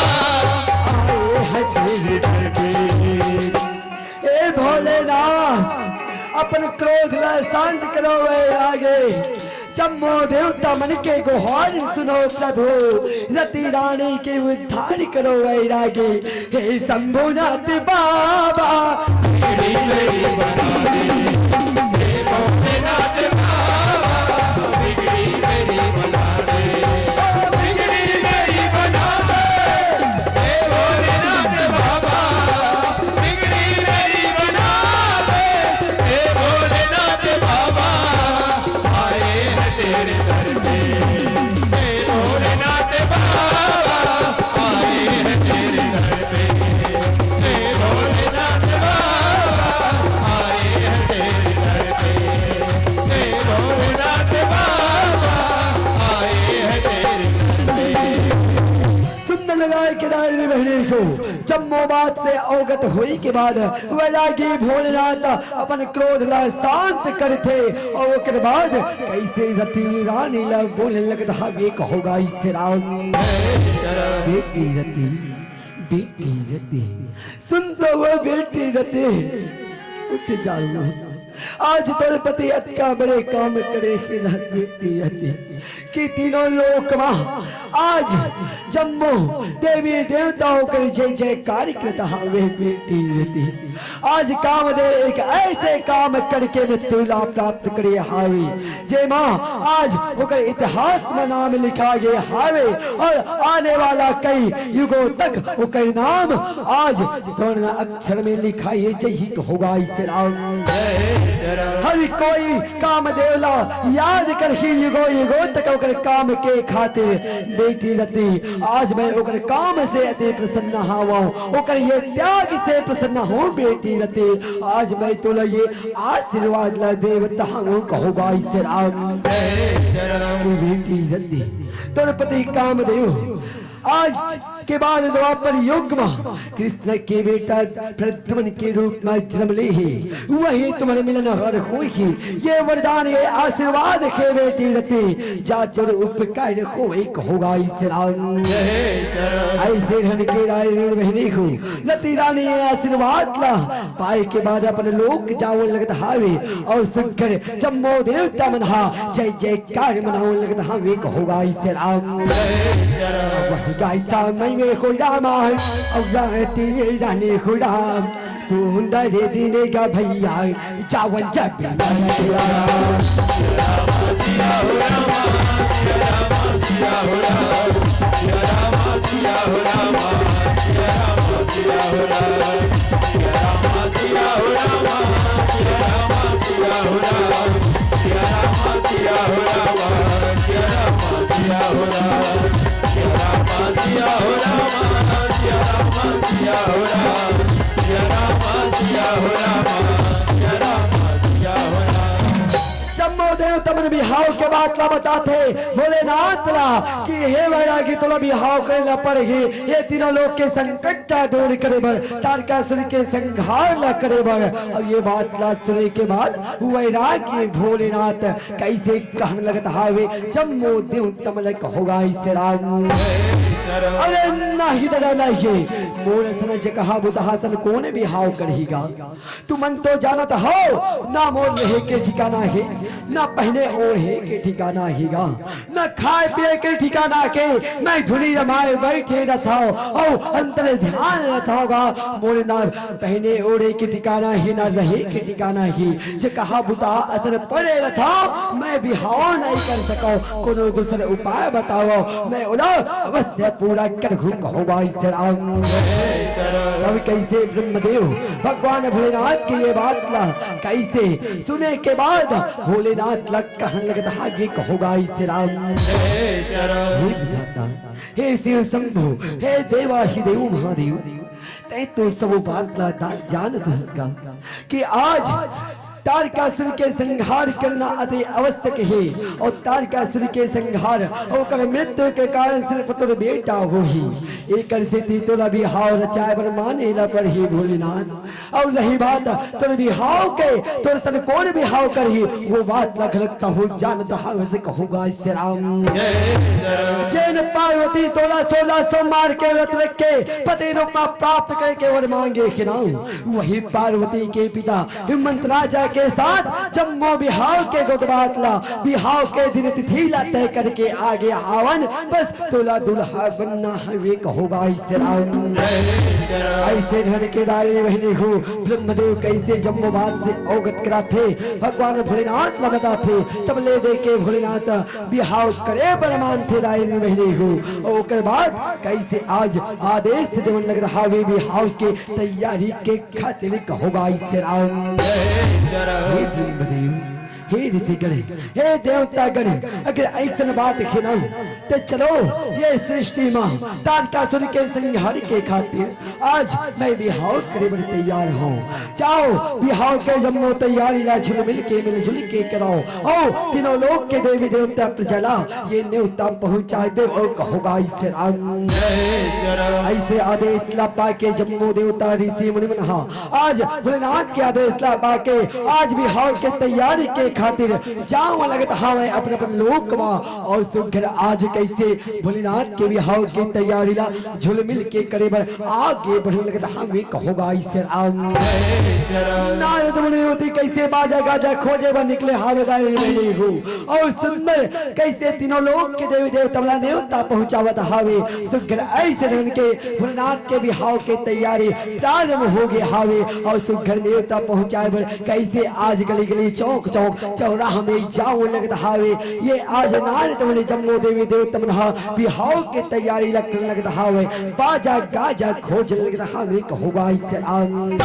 आए हैं तेरे दर पे। ए भोलेनाथ, अपन क्रोध ला शांत करो वैरागे। जम्मो देवता मन के गोहार सुनो प्रभु, रति रानी के उद्धार करो वैरागे। हे शंभुनाथ बाबा, बिगड़ी मेरी बना दे। हे भोलेनाथ बाबा, बिगड़ी मेरी बना दे। बिगड़ी मेरी बना दे। हे भोलेनाथ बाबा, बिगड़ी मेरी बना दे। हे भोलेनाथ बाबा, आए हैं तेरे दर पे। हे भोलेनाथ बाबा, आए हैं तेरे दर पे। हे भोलेनाथ बाबा, आए हैं तेरे दर पे। हे भोलेनाथ बाबा, आए हैं तेरे दर पे। सुंदर लगाए केदार बहने को जम्मो बात से अवगत होई के बाद वैरागी भोलेनाथ अपन क्रोध ला शांत करथे अउ ओकर बाद कइसे रति रानी ला बोले लगत हवे, कहो गा श्री राम। बेटी रति, बेटी रति, सुन तो वो बेटी रति, उठ जाओ। आज तोर पति अतका बड़े काम करे हे ना बेटी रति, कि तीनों लोक मा आज जम्मो देवी देवताओं के जय जयकार करत हवे बेटी रति। आज कामदेव एक ऐसे काम करके मृत्यु ला प्राप्त करे हावे, जेमा आज ओकर इतिहास में नाम लिखा गया हावे अउ आने वाला कई युगों तक ओकर नाम आज स्वर्ण अक्षर में लिखाए जही, कहो गा श्री राम। हर कोई कामदेव ला याद करही युगो युगो तक ओकर काम के खातिर। बेटी रति, आज मैं ओकर काम से अति प्रसन्न हवं, ओकर ये त्याग से प्रसन्न हूँ बेटी रति। आज मैं तोला ये आशीर्वाद ला देवत हूँ, कहो गा श्री राम। कि बेटी रति, तोर पति कामदेव आज के बाद द्वापर युग मा कृष्ण के बेटा प्रद्युम्न के रूप मा जन्म ले हे। वही तुम्हर मिलन हर होही। ये वरदान, ये आशीर्वाद हे बेटी रति, जा तोर उपकार होए, कहो गा श्री राम। अइसे ढंग के राय बहिनी हो, रति रानी ये आशीर्वाद ला पाए के बाद अपन लोक जावन लगत हावे अउ सुघर जम्मो देवता मन हा जय जयकार मनावन लगत हावे, कहो गा श्री राम। वही गाय समय में हो रामा, अउ राती रानी हो राम, सुंदर दिन गा भैया, जावन जब जम्मो देवता मन बिहाव के बात ला बताथे भोलेनाथ ला कि हे वैरागी, तोला बिहाव करे ला पड़ही, ये तीनों लोक के संकट ला दूर करे बर, तारकासुर के संहार ला करे बर। अब ये बात ला सुने के बाद वैरागी भोलेनाथ कइसे कहन लगत हावे, जम्मो देवता मन ला, कहो गा श्री राम। अरे नहीं दादा नहीं, मोर असन जकहा बुतहा सन कोन बिहाव करही गा? तुमन तो जानत हव, ना मोर रहे के ठिकाना हे, ना पहने ओढ़े के ठिकाना हे गा, ना खाए पिए के ठिकाना हे। मैं धुनी रमाए बैठे रथव अउ अंतर ध्यान रथव गा। मोर ना पहने ओढ़े के ठिकाना हे, ना रहे के ठिकाना हे। जकहा बुता असन पड़े रथव, मैं बिहाव नहीं कर सकव। कोनो दूसर उपाय बतावव, मैं ओला अवश्य पूरा करहूँ, कहो गा श्री राम। तब कइसे ब्रह्मदेव भगवान भोलेनाथ के ये बात ला कइसे सुने के बाद भोलेनाथ ला कहन लगत हावे, कहो गा श्री राम। हे विधाता, हे शिव शंभु, हे देवाधिदेव महादेव, तैं तो सब बात ला दा-, जानत हस गा कि आज तारकासुर के संहार करना अति आवश्यक हे अउ तारकासुर के संहार अउ ओकर मृत्यु के कारण सिर्फ तोर बेटा होही। एकर सेती तोला बिहाव रचाए बर माने ला पड़ही भोलेनाथ। अउ रही बात तोर बिहाव के, तोर सन कोन बिहाव करही, वो बात ला घलक तहूँ जानत हवस, कहो गा श्री राम। जेन पार्वती तोला सोलह सोमवार के व्रत रख के पति रूप मा प्राप्त करे के वर मांगे हे ना, वही पार्वती के पिता हिमंत राजा के साथ जम्मो बिहाव के गोठ बात ला, बिहाव के दिन तिथि ला तय करके आगे हावन। बस तोला दूल्हा बनना हवे, कहो गा श्री राम। अइसे ढंग के दाई बहिनी हो, ब्रह्मदेव कइसे जम्मो बात से अवगत कराथे, भगवान भोलेनाथ ला बताथे, तब ले दे के भोलेनाथ बिहाव करे बर मानथे दाई बहिनी हो। अउ ओकर बाद कइसे आज आदेश देवन लगत हावे बिहाव के तैयारी के खातिर, कहो गा श्री राम। हे ब्रह्मदेव, हे ऋषिगण, हे देवतागण, अगर अइसन बात हे ना, त चलो ये सृष्टि मा तारकासुर के संहार के खातिर आज मैं बिहाव करे बर तैयार हंव। जाव, बिहाव के जम्मो तैयारी ला झुलमिल के, मिलजुल के कराव। अउ तीनों लोक के देवी देवता प्रजा ला ये नेवता पहुंचाय देव अउ कहो गा इसे राम। अइसे आदेश ला पाके जम्मो देवता ऋषि मुनि मन हा आज भोलेनाथ के आदेश ला पाके आज बिहाव के तैयारी के खातिर जाव लगत हावय अपन अपन लोक मा। अउ सुघर आज कइसे भोलेनाथ के बिहाव के तैयारी ला झुलमिल के करे बर आगे बढ़े लगत हावय कहो गा इसे राम। नारद मुनि ओती कइसे बाजा गाजा खोजे बर निकले हावय दाई हो। अउ सुंदर कइसे तीनों लोक के देवी देवता मन ला नेवता पहुंचावत हावे। सुघर अइसे ढंग के भोलेनाथ के बिहाव के तैयारी प्रारंभ हो गे हावे। अउ सुघर नेवता पहुंचाय बर कइसे आज गली गली चौक चौक चौराहा में जाव लगत हावे। ये आज नारद मुनि जम्मो देवी देवता मन हा बिहाव के तैयारी लगत हावे। बाजा गाजा खोजे लगत हावे कहो गा इसे राम।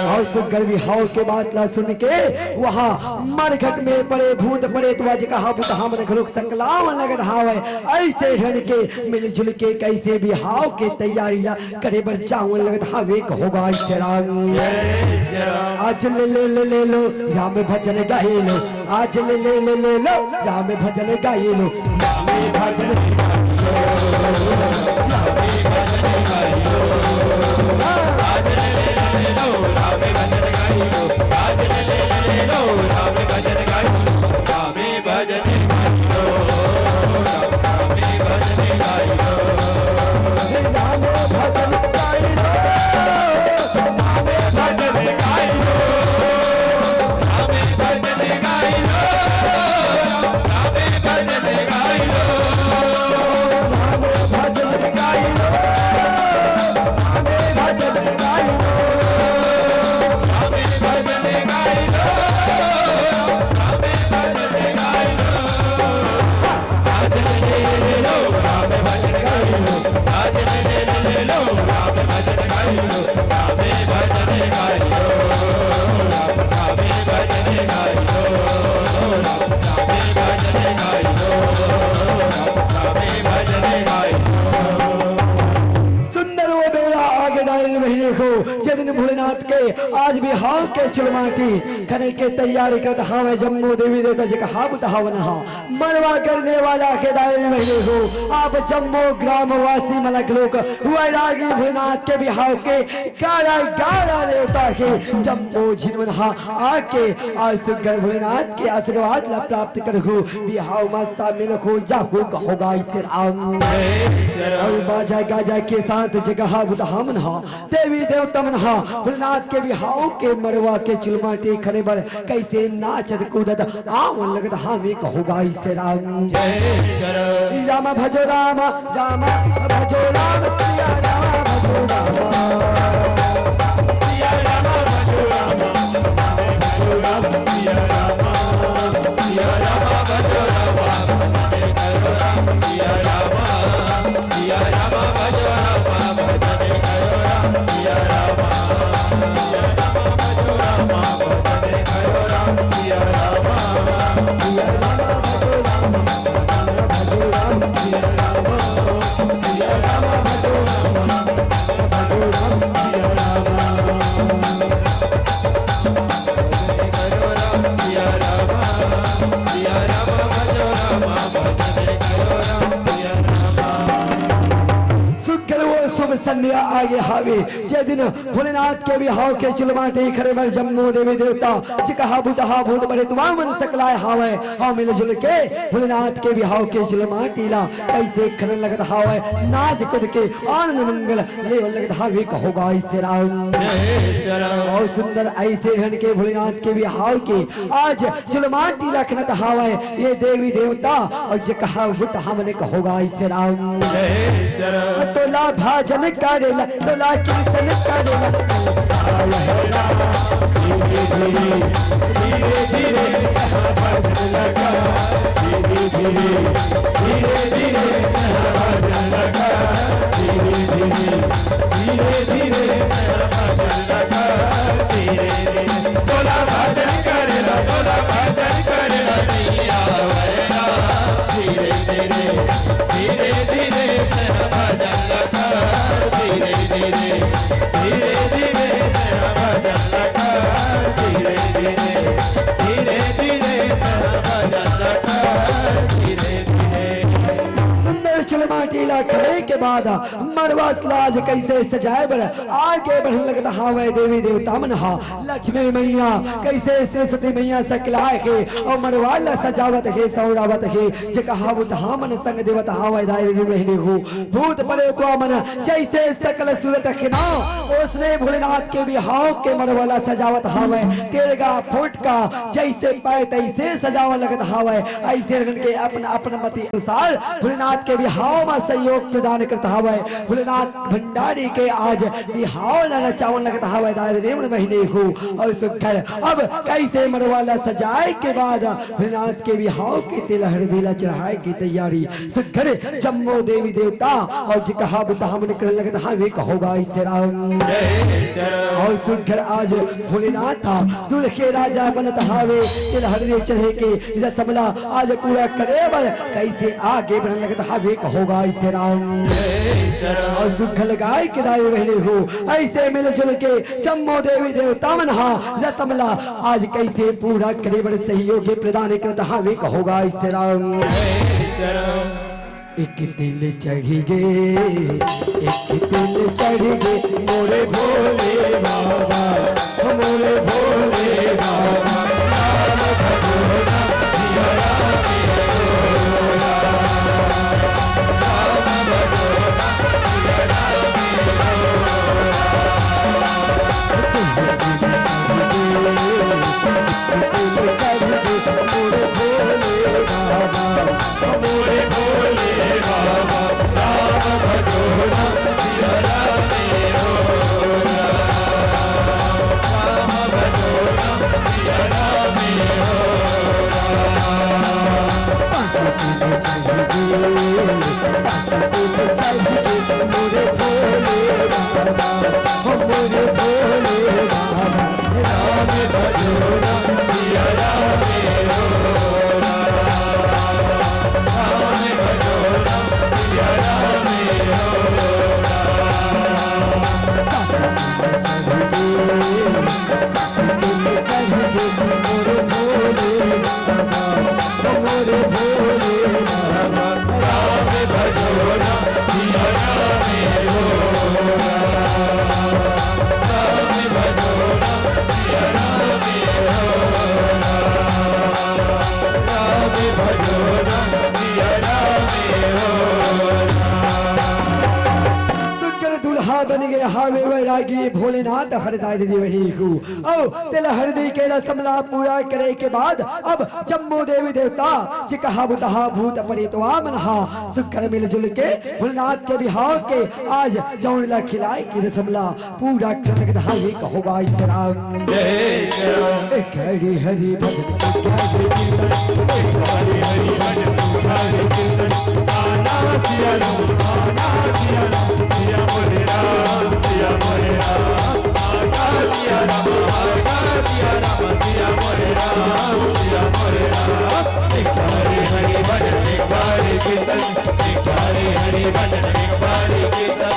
अउ सुघर बिहाव के बात ला सुन के वहाँ मरघट में पड़े भूत पड़े तो आज कहा भूत हमन घलोक सकलाव लगत हावे। अइसे ढंग के मिलजुल के कइसे बिहाव के तैयारी ला करे बर जाव लगत हावे कहो गा इसे राम। आज ले ले ले ले लो राम भजन गाए लो। आज ले ले ले ले लो राम भजन गाए लो। राम भजन गाए लो। राम भजन गाए लो। आज ले ले ले ले लो राम भजन गाए लो। आज ले ले ले ले लो राम भजन गाए लो। राम भजन गाए लो। राम भजन गाए लो। राम भजन गाए लो। सुंदर वो बेरा आगे दाई बहिनी हो, जे दिन भोलेनाथ के आज बिहाव के चुलमाटी खने के तैयारी करत हावय जम्मो देवी देवता जी का हाबुत हावन हा। मड़वा करने वाला के दाई बहिनी हो, आप जम्मो ग्रामवासी मन ला घलोक वैरागी भोलेनाथ के बिहाव के ग्यारह ग्यारह देवता के जम्मो झिन मन हा आके आज सुघर भोलेनाथ के आशीर्वाद ला प्राप्त करहु, बिहाव मा शामिल हो जाहु कहो गा इसे राम। अउ बाजा गाजा के साथ जगह बुतहा मन हा देवी देवता मन हा भोलेनाथ के बिहाव के मड़वा के चुलमाटी खने बर कइसे नाचत कूदत आवन लगत हावे कहो गा इसे राम। राम भजो राम, राम भजो राम, सिया राम भजो राम। सिया राम भजो राम, राम भजो राम, सिया राम। सिया राम भजो राम, भजन करो राम, सिया राम। सिया राम भजो राम, भजन करो राम, सिया राम। सिया राम भजो राम, भजन करो राम, सिया राम। सिया राम भजो राम, राम भजो राम, सिया राम। सिया राम भजो राम, राम भजो राम, सिया राम। सुघर वो शुभ संध्या आगे हावे, जे दिन भोलेनाथ के बिहाव के चुलमाटी खने बर जम्मो देवी देवता, जेकहा बुतहा भूत परेत वामन सकलाय हावय, अउ मिलजुल के भोलेनाथ के बिहाव के चुलमाटी ला कइसे खने लगत हावय, नाच कूद के आनंद मंगल लेवल लगत हावे, कहो गा इसे राम। जय श्री राम। अउ सुंदर अइसे ढंग के भोलेनाथ के बिहाव के आज चुलमाटी ला खनत हावय ये देवी देवता, अउ जेकहा बुतहा मन, कहो गा इसे राम। जय श्री राम। तोला भजन करेला, तोला कीर्तन करेला। धीरे धीरे, धीरे धीरे भजन लगा। धीरे धीरे, धीरे धीरे भजन लगा। धीरे धीरे, धीरे धीरे भजन लगा। धीरे धीरे। तोला भजन करेला, तोला भजन ला करे के बाद मड़वा ला आज कइसे सजाए बर आगे बढ़न लगत हावय देवी देवता मन हा। लक्ष्मी मैया कइसे सरस्वती मैया सकलाए हे अउ मड़वा ला सजावत हे, सौरावत हे। जे कहावत हा मन संग देवत हावय दाई देवी बहिनी हो। भूत प्रेतवा मन जइसे सकल सूरत खिनाव, ओसने भोलेनाथ के बिहाव के मड़वा ला सजावत हावय। तेरगा फुटका जइसे पाए तइसे सजावन लगत हावय। अइसे रहिन के अपन अपन मति अनुसार भोलेनाथ के बिहाव म सहयोग प्रदान करत हावय। भोलेनाथ भंडारी के आज बिहाव ला नचावन लगत हावय दाई देवी बहिनी हो। अउ सुघर अब कइसे मड़वा ला सजाए के बाद भोलेनाथ के बिहाव के तेल हरदी ला चढ़ाए के तैयारी सुघर जम्मो देवी देवता अउ जे कहावत हा मन करन लगत हावे कहो गा इसे राम। अउ सुघर आज भोलेनाथ हा दुल्हे राजा बनत हावे। तेल हरदी चढ़े के रसम ला आज पूरा करे बर कइसे आगे बढ़न लगत हावे कहो गा इसे राम। अउ सुघर गाय के दाई बहिनी हो, अइसे मिलजुल के जम्मो देवी देवता मन हा रसम ला आज कइसे पूरा करे बर सहयोग प्रदान करत हावे कहो गा इसे राम। एक तिल चढ़ गे, एक तिल चढ़ गे मोरे भोले बाबा, मोरे भोले बाबा। सुघर दुल्हा बन गे हावे वैरागी भोलेनाथ हरदाय देवी बहिनी हो। अउ तेल हरदी के रसम ला पूरा करे के बाद अब जम्मो देवी देवता जे कहावत हा भूत प्रेतवा मन हा सुघर मिलजुल के भोलेनाथ के बिहाव के आज जौन ला खिलाए के रसम ला पूरा करत धावे कहो गा इसे राम। जय श्री राम। एक हरि हरि भजन, एक हरि कीर्तन, एक हरि हरि भजन, एक हरि कीर्तन। आना सिया राम, आना सिया राम, सिया बोले राम, सिया बोले राम। आना सिया राम, आना सिया राम, सिया बोले राम, सिया बोले राम। एक हरि हरि भजन, एक हरि कीर्तन, एक हरि हरि भजन, एक हरि कीर्तन।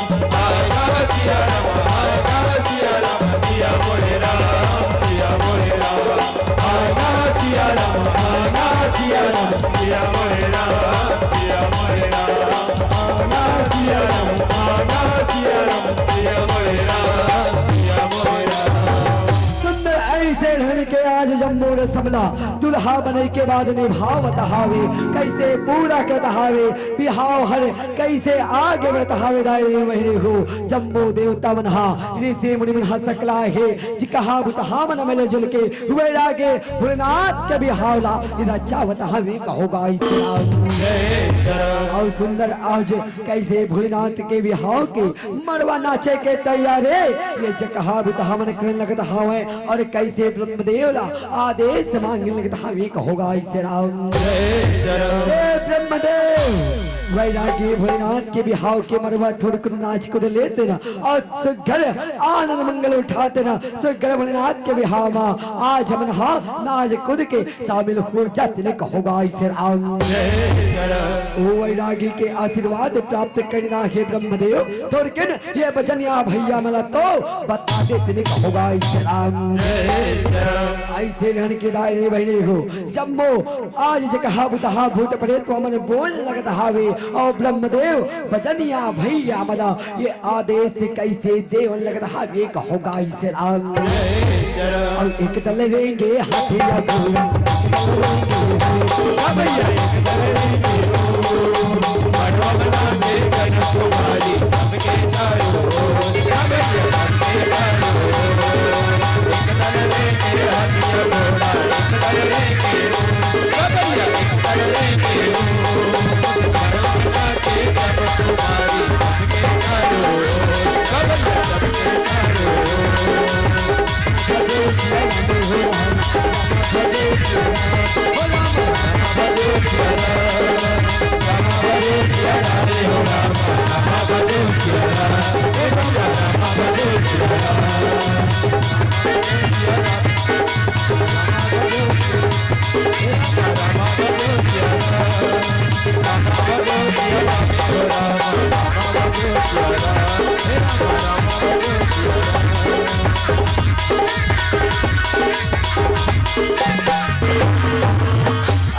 सुंदर अइसे ढंग के आज जम्मो रसम ला दुल्हा बने के बाद निभावत हावे, कइसे पूरा करत हावे बिहाव हर, कइसे आगे बढ़त हावे दाई बहिनी हो। जम्मो देवता मन हा, ऋषि मुनि मन हा सकलाय हे, जे कहावत हा मन मिलजुल के वैरागे भोलेनाथ के बिहाव ला रचावत हावे कहो गा इसे राम। अउ सुंदर आज कइसे भोलेनाथ के बिहाव के मड़वा नाचे के तैयार हे, ये जे कहावत हा मन करन लगत हावे अउ कइसे ब्रह्मदेव ला आदेश मांगन लगत हावे कहो गा इसे राम। हे ब्रह्मदेव, वैरागी भोलेनाथ के बिहाव के मड़वा थोड़कुन नाच कूद लेतेन अउ सुघर आनंद मंगल उठातेन। सुघर भोलेनाथ के बिहाव मा आज हमन हा नाच कूद के शामिल हो जातेन कहो गा इसे राम। ओ वैरागी के आशीर्वाद प्राप्त करना हे ब्रह्मदेव, थोड़किन ये बजनिया भैया मन ला तो बता देतेन कहो गा इसे राम। अइसे रहन के दाई बहिनी हो, जम्मो आज जे कहावत हा भूत प्रेतवा मन बोल लगत हावे, अउ ब्रह्मदेव बजनिया भैया मन ला ये आदेश कइसे देवन लगत हावे, कहो गाइस राम। अउ एक दल रेंगे हाथी या घोड़ा।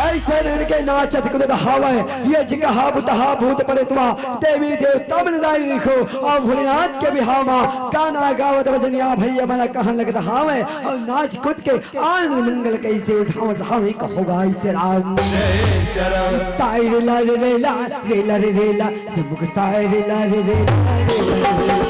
अइसे रिन के नाचत कूदत हावय, ये जिकहा बुतहा भूत परेतवा देवी देवता मन दाई रिखो, अउ भोलेनाथ के बिहाव मा गाना गावत बजनिया भैया मन कहन लगत हावय, अउ नाच कूद के आनंद मंगल कइसे उठावत हावय, कहो गाइस राम। ताई रे ला रे रे ला, रे ला रे रे ला, झुमुक साए रे ला रे रे ला रे ला रे।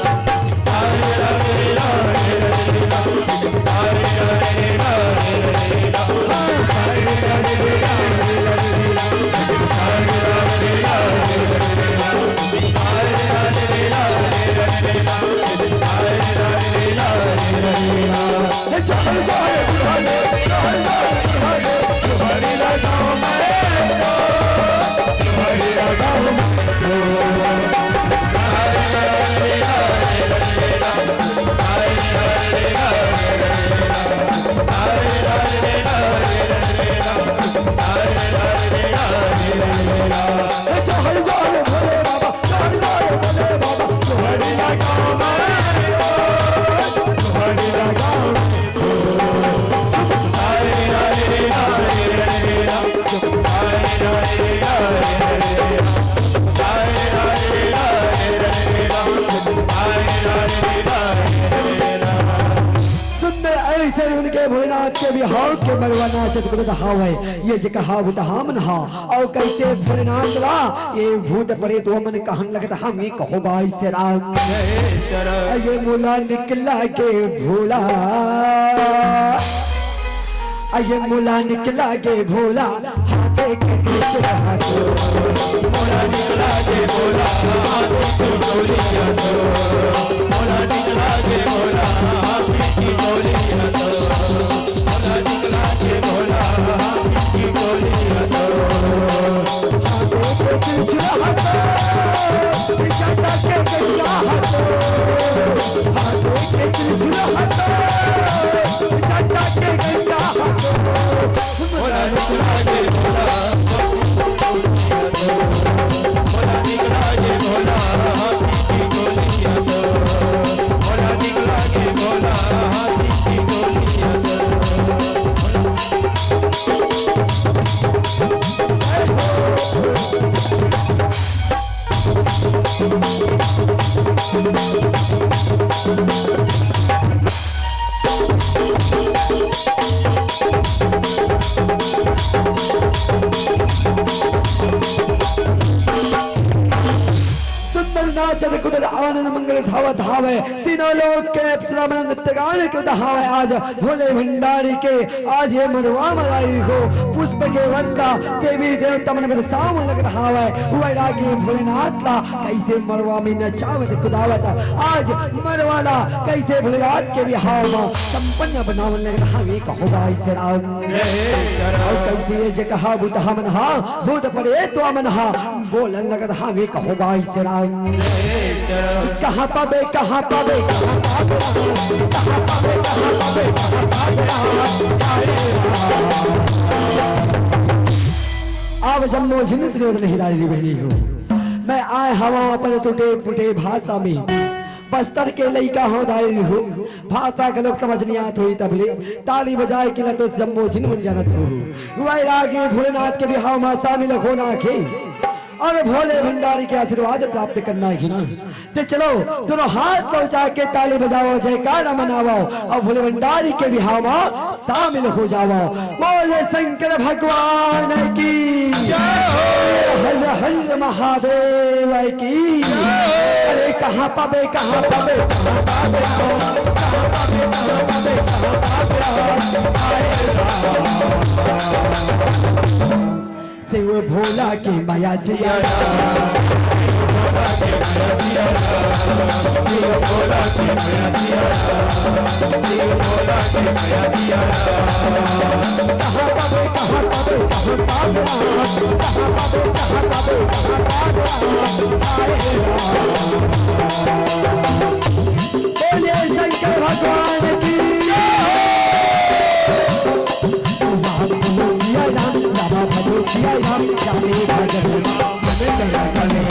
सुंदर अइसे उनके भोलेनाथ के बिहाव के मरवा नाचत कूदत हावय। ये जे कहावत हमन हा, अउ कइसे भोलेनाथ ला ये भूत परेत ओमन कहन लगत हवे, कहो गाइस राम। ये मोला निकला के भोला, ये मोला निकला के भोला, हाथे के बीच हाथ। मोला निकला के भोला, हाथे के चोलिया तो। मोला निकला के भोला, हाथे के चोलिया तो। सुंदर नाचत कुदर आनंद मंगल उठावत हावय। तीनों लोक के अप्सरा मन नृत्य गान करत हावय। आज भोले भंडारी के आज ये मड़वा म आई हो पुष्प के वर्षा, देवी देवता मन बरसाव लगत हावय। वैरागी भोलेनाथ ला कइसे मड़वा में नचावत कुदावत आज मड़वा ला कइसे भोलेनाथ के बिहाव म संपन्न बनावन लगत हावय, कहो गाइस राम। अउ कइसे ये जे कहावत हमन हा भूत परेत ओमन हा बोलन लगत हावय, कहो गाइस राम। कहाँ पाबे, कहाँ पाबे, कहाँ पाबे, कहाँ पाबे, कहाँ पाबे, कहाँ पाबे। अब जम्मो झिन श्रीमद नहीं दाई बहिनी हो। मैं आय हवं अपन टूटे फूटे भाषा में। बस्तर के लइका हवं दाई हो। भाषा घलोक समझ नइ आत होही तब ले ताली बजाए के ल तो जम्मो झिन मन जानत हो। वैरागी भोलेनाथ के बिहाव म शामिल होना खे। अउ भोले भंडारी के आशीर्वाद प्राप्त करना हे ना। त चलो, दोनों हाथ ला ऊंचा के ताली बजावव, जयकारा मनावव अउ भोले भंडारी के बिहाव म शामिल हो जावव। बोले शंकर भगवान की जय। हर हर महादेव की जय। अरे कहाँ पाबे, कहाँ पाबे, कहाँ पाबे, कहाँ पाबे, कहाँ पाबे, कहाँ पाबे, कहाँ पाबे, आए राम। शिव भोला के मया सिया राम। कहाँ पाबे, कहाँ पाबे, कहाँ पाबे, कहाँ पाबे, कहाँ पाबे, कहाँ पाबे, हाय राम। बोलिए शंकर भगवान की जय। राम बोलो सिया राम, राम भजो सिया राम, रामे भजन मन चला चले।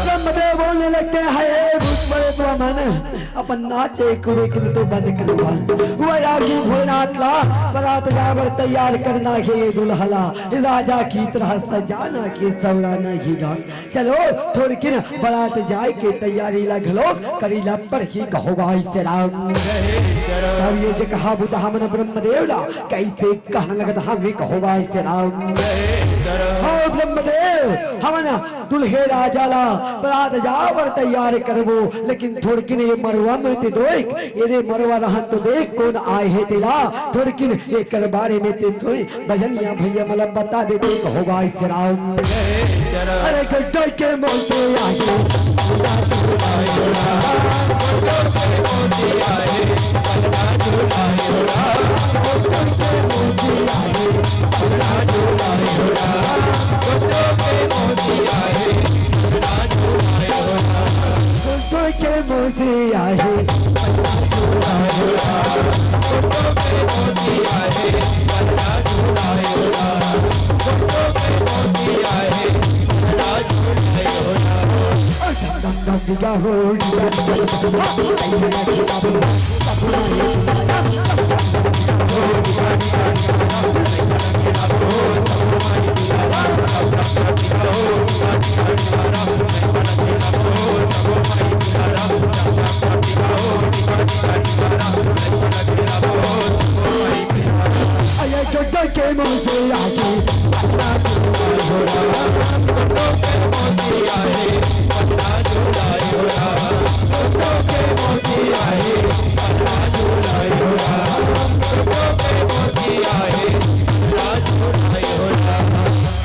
ब्रह्मदेव बोलने लगते हैं, "हे भूत प्रेत मन, अपन नाचे कूदे के तो बंद करवा।" वैरागी भोलेनाथ ला बरात जाए बर तैयार करना हे, दुल्हा ला राजा की तरह सजाना हे, संवराना हे गा। चलो, थोड़किन बरात जाए के तैयारी ला घलो करी ला पड़ही, कहो भाई श्री राम। तब ये जे कहा बुता हमन ब्रह्मदेव ला कइसे कहन लगत हवे, कहो भाई श्री राम। हो ब्रह्मदेव, हमन दुल्हे राजा ला बरात जाए बर तैयार करबो, लेकिन थोड़किन ये मड़वा में ते देख, ये मड़वा रहन तो देख कोन आए हे तेला, थोड़किन एकर बारे में ते तो भजनिया भैया मन ला बता देते, कहो भाई श्री राम। अरे गड्ढे के मोती आए, गड्ढे के मोती आए।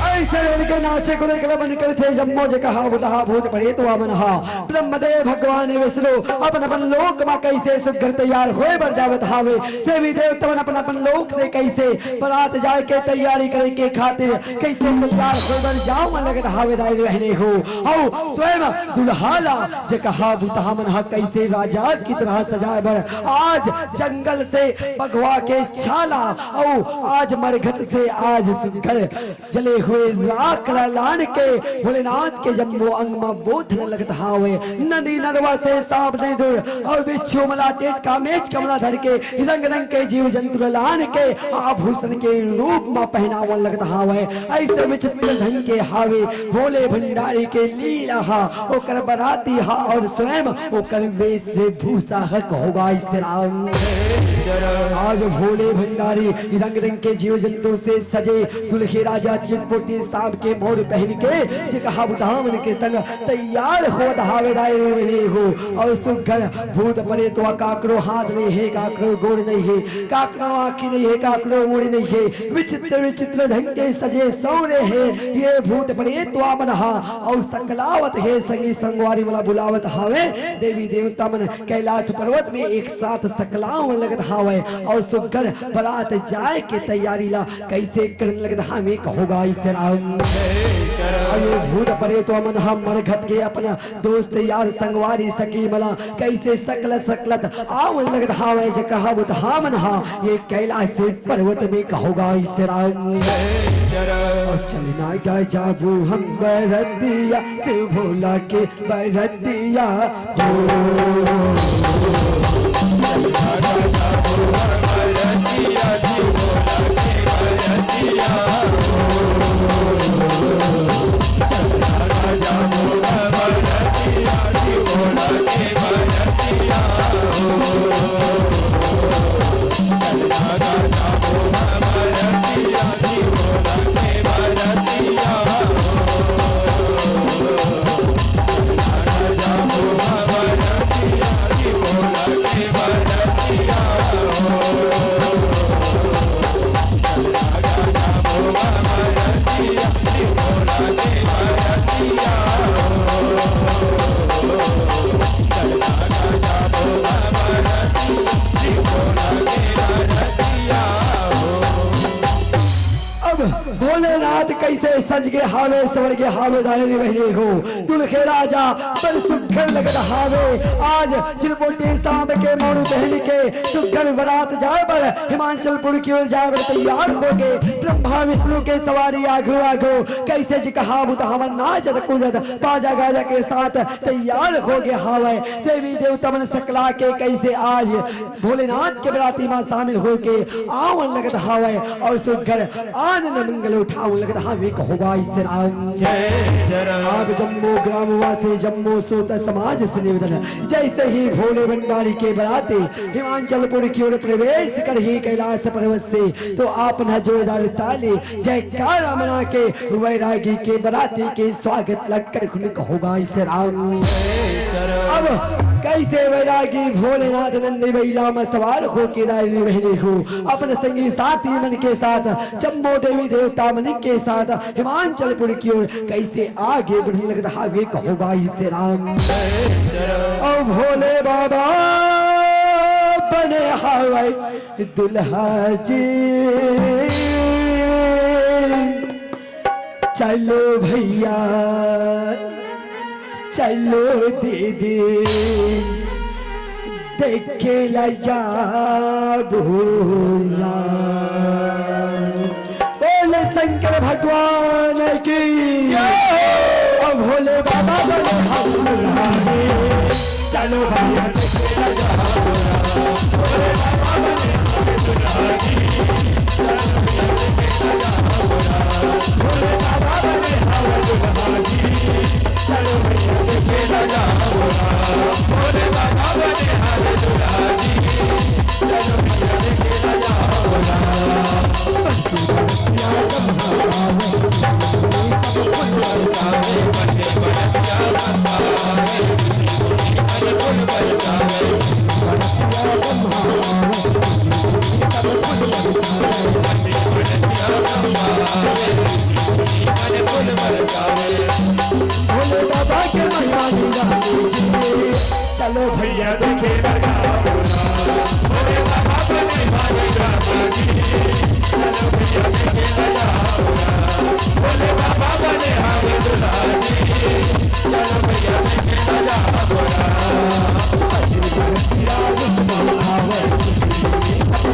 अइसे लड़के नाचे कूदे के ला मन करथे, जम्मो जे कहा बुता भूत प्रेत मन हा। ब्रह्मदेव भगवान विष्णु अपन अपन लोक मा कइसे सुग्घर तैयार होय बर जावत हावे, देवी देवता मन अपन अपन लोक से कइसे बरात जाए के तैयारी करे के खातिर कइसे तैयार होय बर जावन लगत हावे दाई बहिनी हो। अउ स्वयं दुल्हा ला जे कहा बुता मन हा कइसे राजा की तरह सजाए बर आज जंगल से बघवा के छाला अउ आज मरघट से आज सुग्घर जले हुए राख ला लान के भोलेनाथ के जम्मो अंग म बोथन लगत हावे। नदी नरवा से सांप, ढोढ़ अउ बिच्छू मन ला, टेटका मेचका मन ला धर के रंग रंग के जीव जंतु ला लान के आभूषण के रूप म पहनावन लगत हावे। अइसे विचित्र ढंग के हावे भोले भंडारी के लीला हा, ओकर बराती हा अउ स्वयं ओकर वेशभूषा हा, कहो भाई श्री राम। आज भोले भंडारी रंग रंग के जीव जंतु से सजे दुल्हे राजा तीज पोटी सांप के मोर पहन के जे कहा बुता मन के संग तैयार होत हावे दाई बहिनी हो। अउ सुग्घर भूत प्रेत वा काकरो हाथ नइ हे, काकरो गोड़ नइ हे, काकरो आँखी नइ हे, काकरो मुड़ी नइ हे, विचित्र विचित्र ढंग के सजे संवरे हे ये भूत प्रेत वा मन हा। अउ सकलावत हे, संगी संगवारी मन ला बुलावत हावे, देवी देवता मन कैलाश पर्वत में एक साथ सकलावन लगत हावे अउ सुग्घर बरात जाए के तैयारी ला कइसे करन लगत हावे, कहो भाई श्री राम। अरे भूत परेत मन ह मरघट के अपन दोस्त यार संगवारी सखी मन ला कइसे सकलत सकलत आवन लगत हावय, जे कहावत हामन हा ये कैलाश पर्वत में कहोगा इस राम। और चलना का जाबू हम बरतिया से भोला के बरतिया हो। अब भोलेनाथ कइसे सज गे हावे, संवर गे हावे, दाई बहिनी हो। दुलखे राजा बड़ सुघर लगत हावे। आज चिरपोटी सांब के मउनी बहिनी के सुघर बरात जाए बर हिमाचलपुर की ओर जाए बर तैयार हो गे। ब्रह्मा विष्णु के सवारी आघू आघू कइसे जी कहाबू त हमन नाचत कूदत बाजा गाजा के साथ तैयार हो गे हावे। देवी देवता मन सकला के कइसे आज भोलेनाथ के बराती म शामिल होके आवन लगत हावय और सुघर आनंद मंगल उठावन लगत हावय। कहोगा इस राम। जय श्री राम। आप जम्मो ग्रामवासी, जम्मो श्रोता समाज से निवेदन, जैसे ही भोले भंडारी के बराती हिमाचलपुर की ओर प्रवेश करही कैलाश पर्वत से, तो आप न जोरदार ताली जयकारा मना के वैरागी के बराती के स्वागत ला करखुन कहोगा इस राम। अब कइसे वैरागी भोलेनाथ नंदी बइला म सवार होके दाई बहिनी हो, अपन संगी साथी मन के साथ, जम्मो देवी देवता मन के साथ हिमाचलपुर की ओर कइसे आगे बढ़न लगत हावे कहोगा इस राम। ओ भोले बाबा बने हावय दुल्हा जी, चलो भैया, चलो दीदी, देखे ला जाबू ला। बोल शंकर भगवान की। जय हो। अब भोले बाबा बने हावय दुल्हा जी। चलो भैया देखे ला जाबू ला। भोले बाबा बने हावय दुल्हा जी। चलो भैया देखे ला जाबू ला। भोले बाबा बने हावय दुल्हा जी। चलो भैया देखे ला जाबू ला। भोले बाबा बने हावय दुल्हा जी। चलो भैया देखे ला जाबू ला। भोले बाबा के महिमा निराली जी। चलो भैया देखे लगा भोला। भोले बाबा बने भारी राजा जी। चलो भैया देखे लगा भोला। भोले बाबा बने हावे दुल्हा जी। चलो भैया देखे लगा भोला।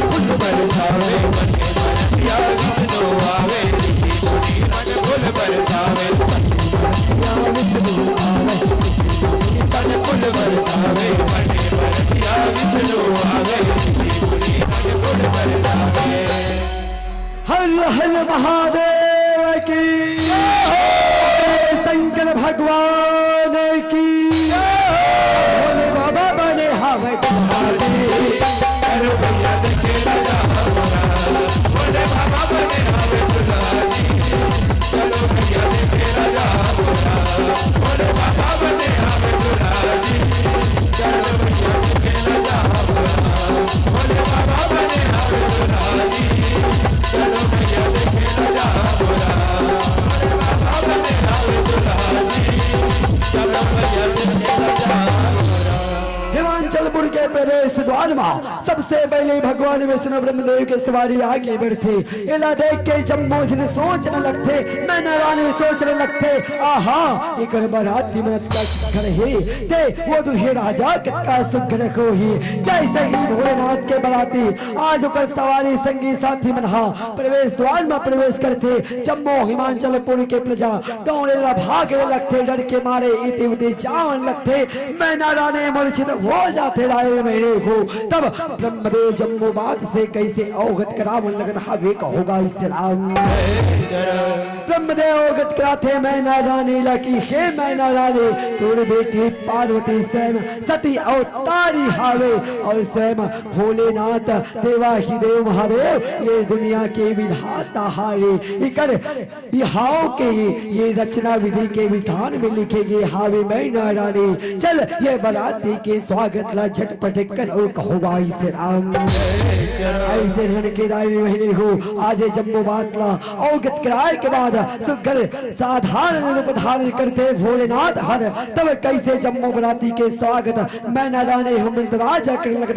फूल बरसावे मन हर हर महादेव की जय हो। शंकर भगवान की जय हो। भोले बाबा बने हावे तुम्हारी। चलो भैया देखे लगा भोला, भोले बाबा बने हावे तुम्हारी। चलो भैया देखे लगा भोला, भोले बाबा बने हावे तुम्हारी। चलो भैया देखे लगा भोला, भोले बाबा बने हावे तुम्हारी। चलो भैया देखे लगा भोला, भोले बाबा बने हावे तुम्हारी। हिमाचलपुर के प्रवेश द्वार मा सबसे पहले भगवान विष्णु ब्रह्मदेव के सवारी आगे बढ़थे। एला देख के जम्मो झन सोचने लगथे, मैना रानी सोचने लगथे, आहा, एकर बराती मन अतका सुघर हे, ते वो दुल्हे राजा कतका सुघर होही। जैसे ही भोलेनाथ के बराती आज ओकर सवारी संगी साथी मन हा प्रवेश द्वार म प्रवेश करथे, जम्मो हिमाचलपुर के प्रजा दौड़े ला भागे लगथे, डर के मारे इति उति जावन लगथे। मैना रानी मूर्छित हो जाथे राय महीने को। तब ब्रह्मदेव जम्मो बात से कैसे अवगत करावन लगत हावे, कहो गाइस राम। ब्रह्मदेव अवगत कराथे मैना रानी ला कि हे मैना रानी, तोर बेटी पार्वती स्वयं सती अवतारी हावे और स्वयं भोलेनाथ देवा ही देव महादेव ये दुनिया के विधाता हावे। इकर बिहाव के ये रचना विधि के विधान में लिखे गे हावे मैना रानी। चल ये बराती के स्वागत ला झटपट करो, कहो गाइस राम। ऐसे नन के दाई बहिनी हो, आज ये जम्मो बात ला अवगत कराए के बाद सुघर साधारण रूप धारण करथे भोलेनाथ हर। तब कैसे जम्मो बराती के स्वागत मैना रानी ह मंतराज करन लगथे।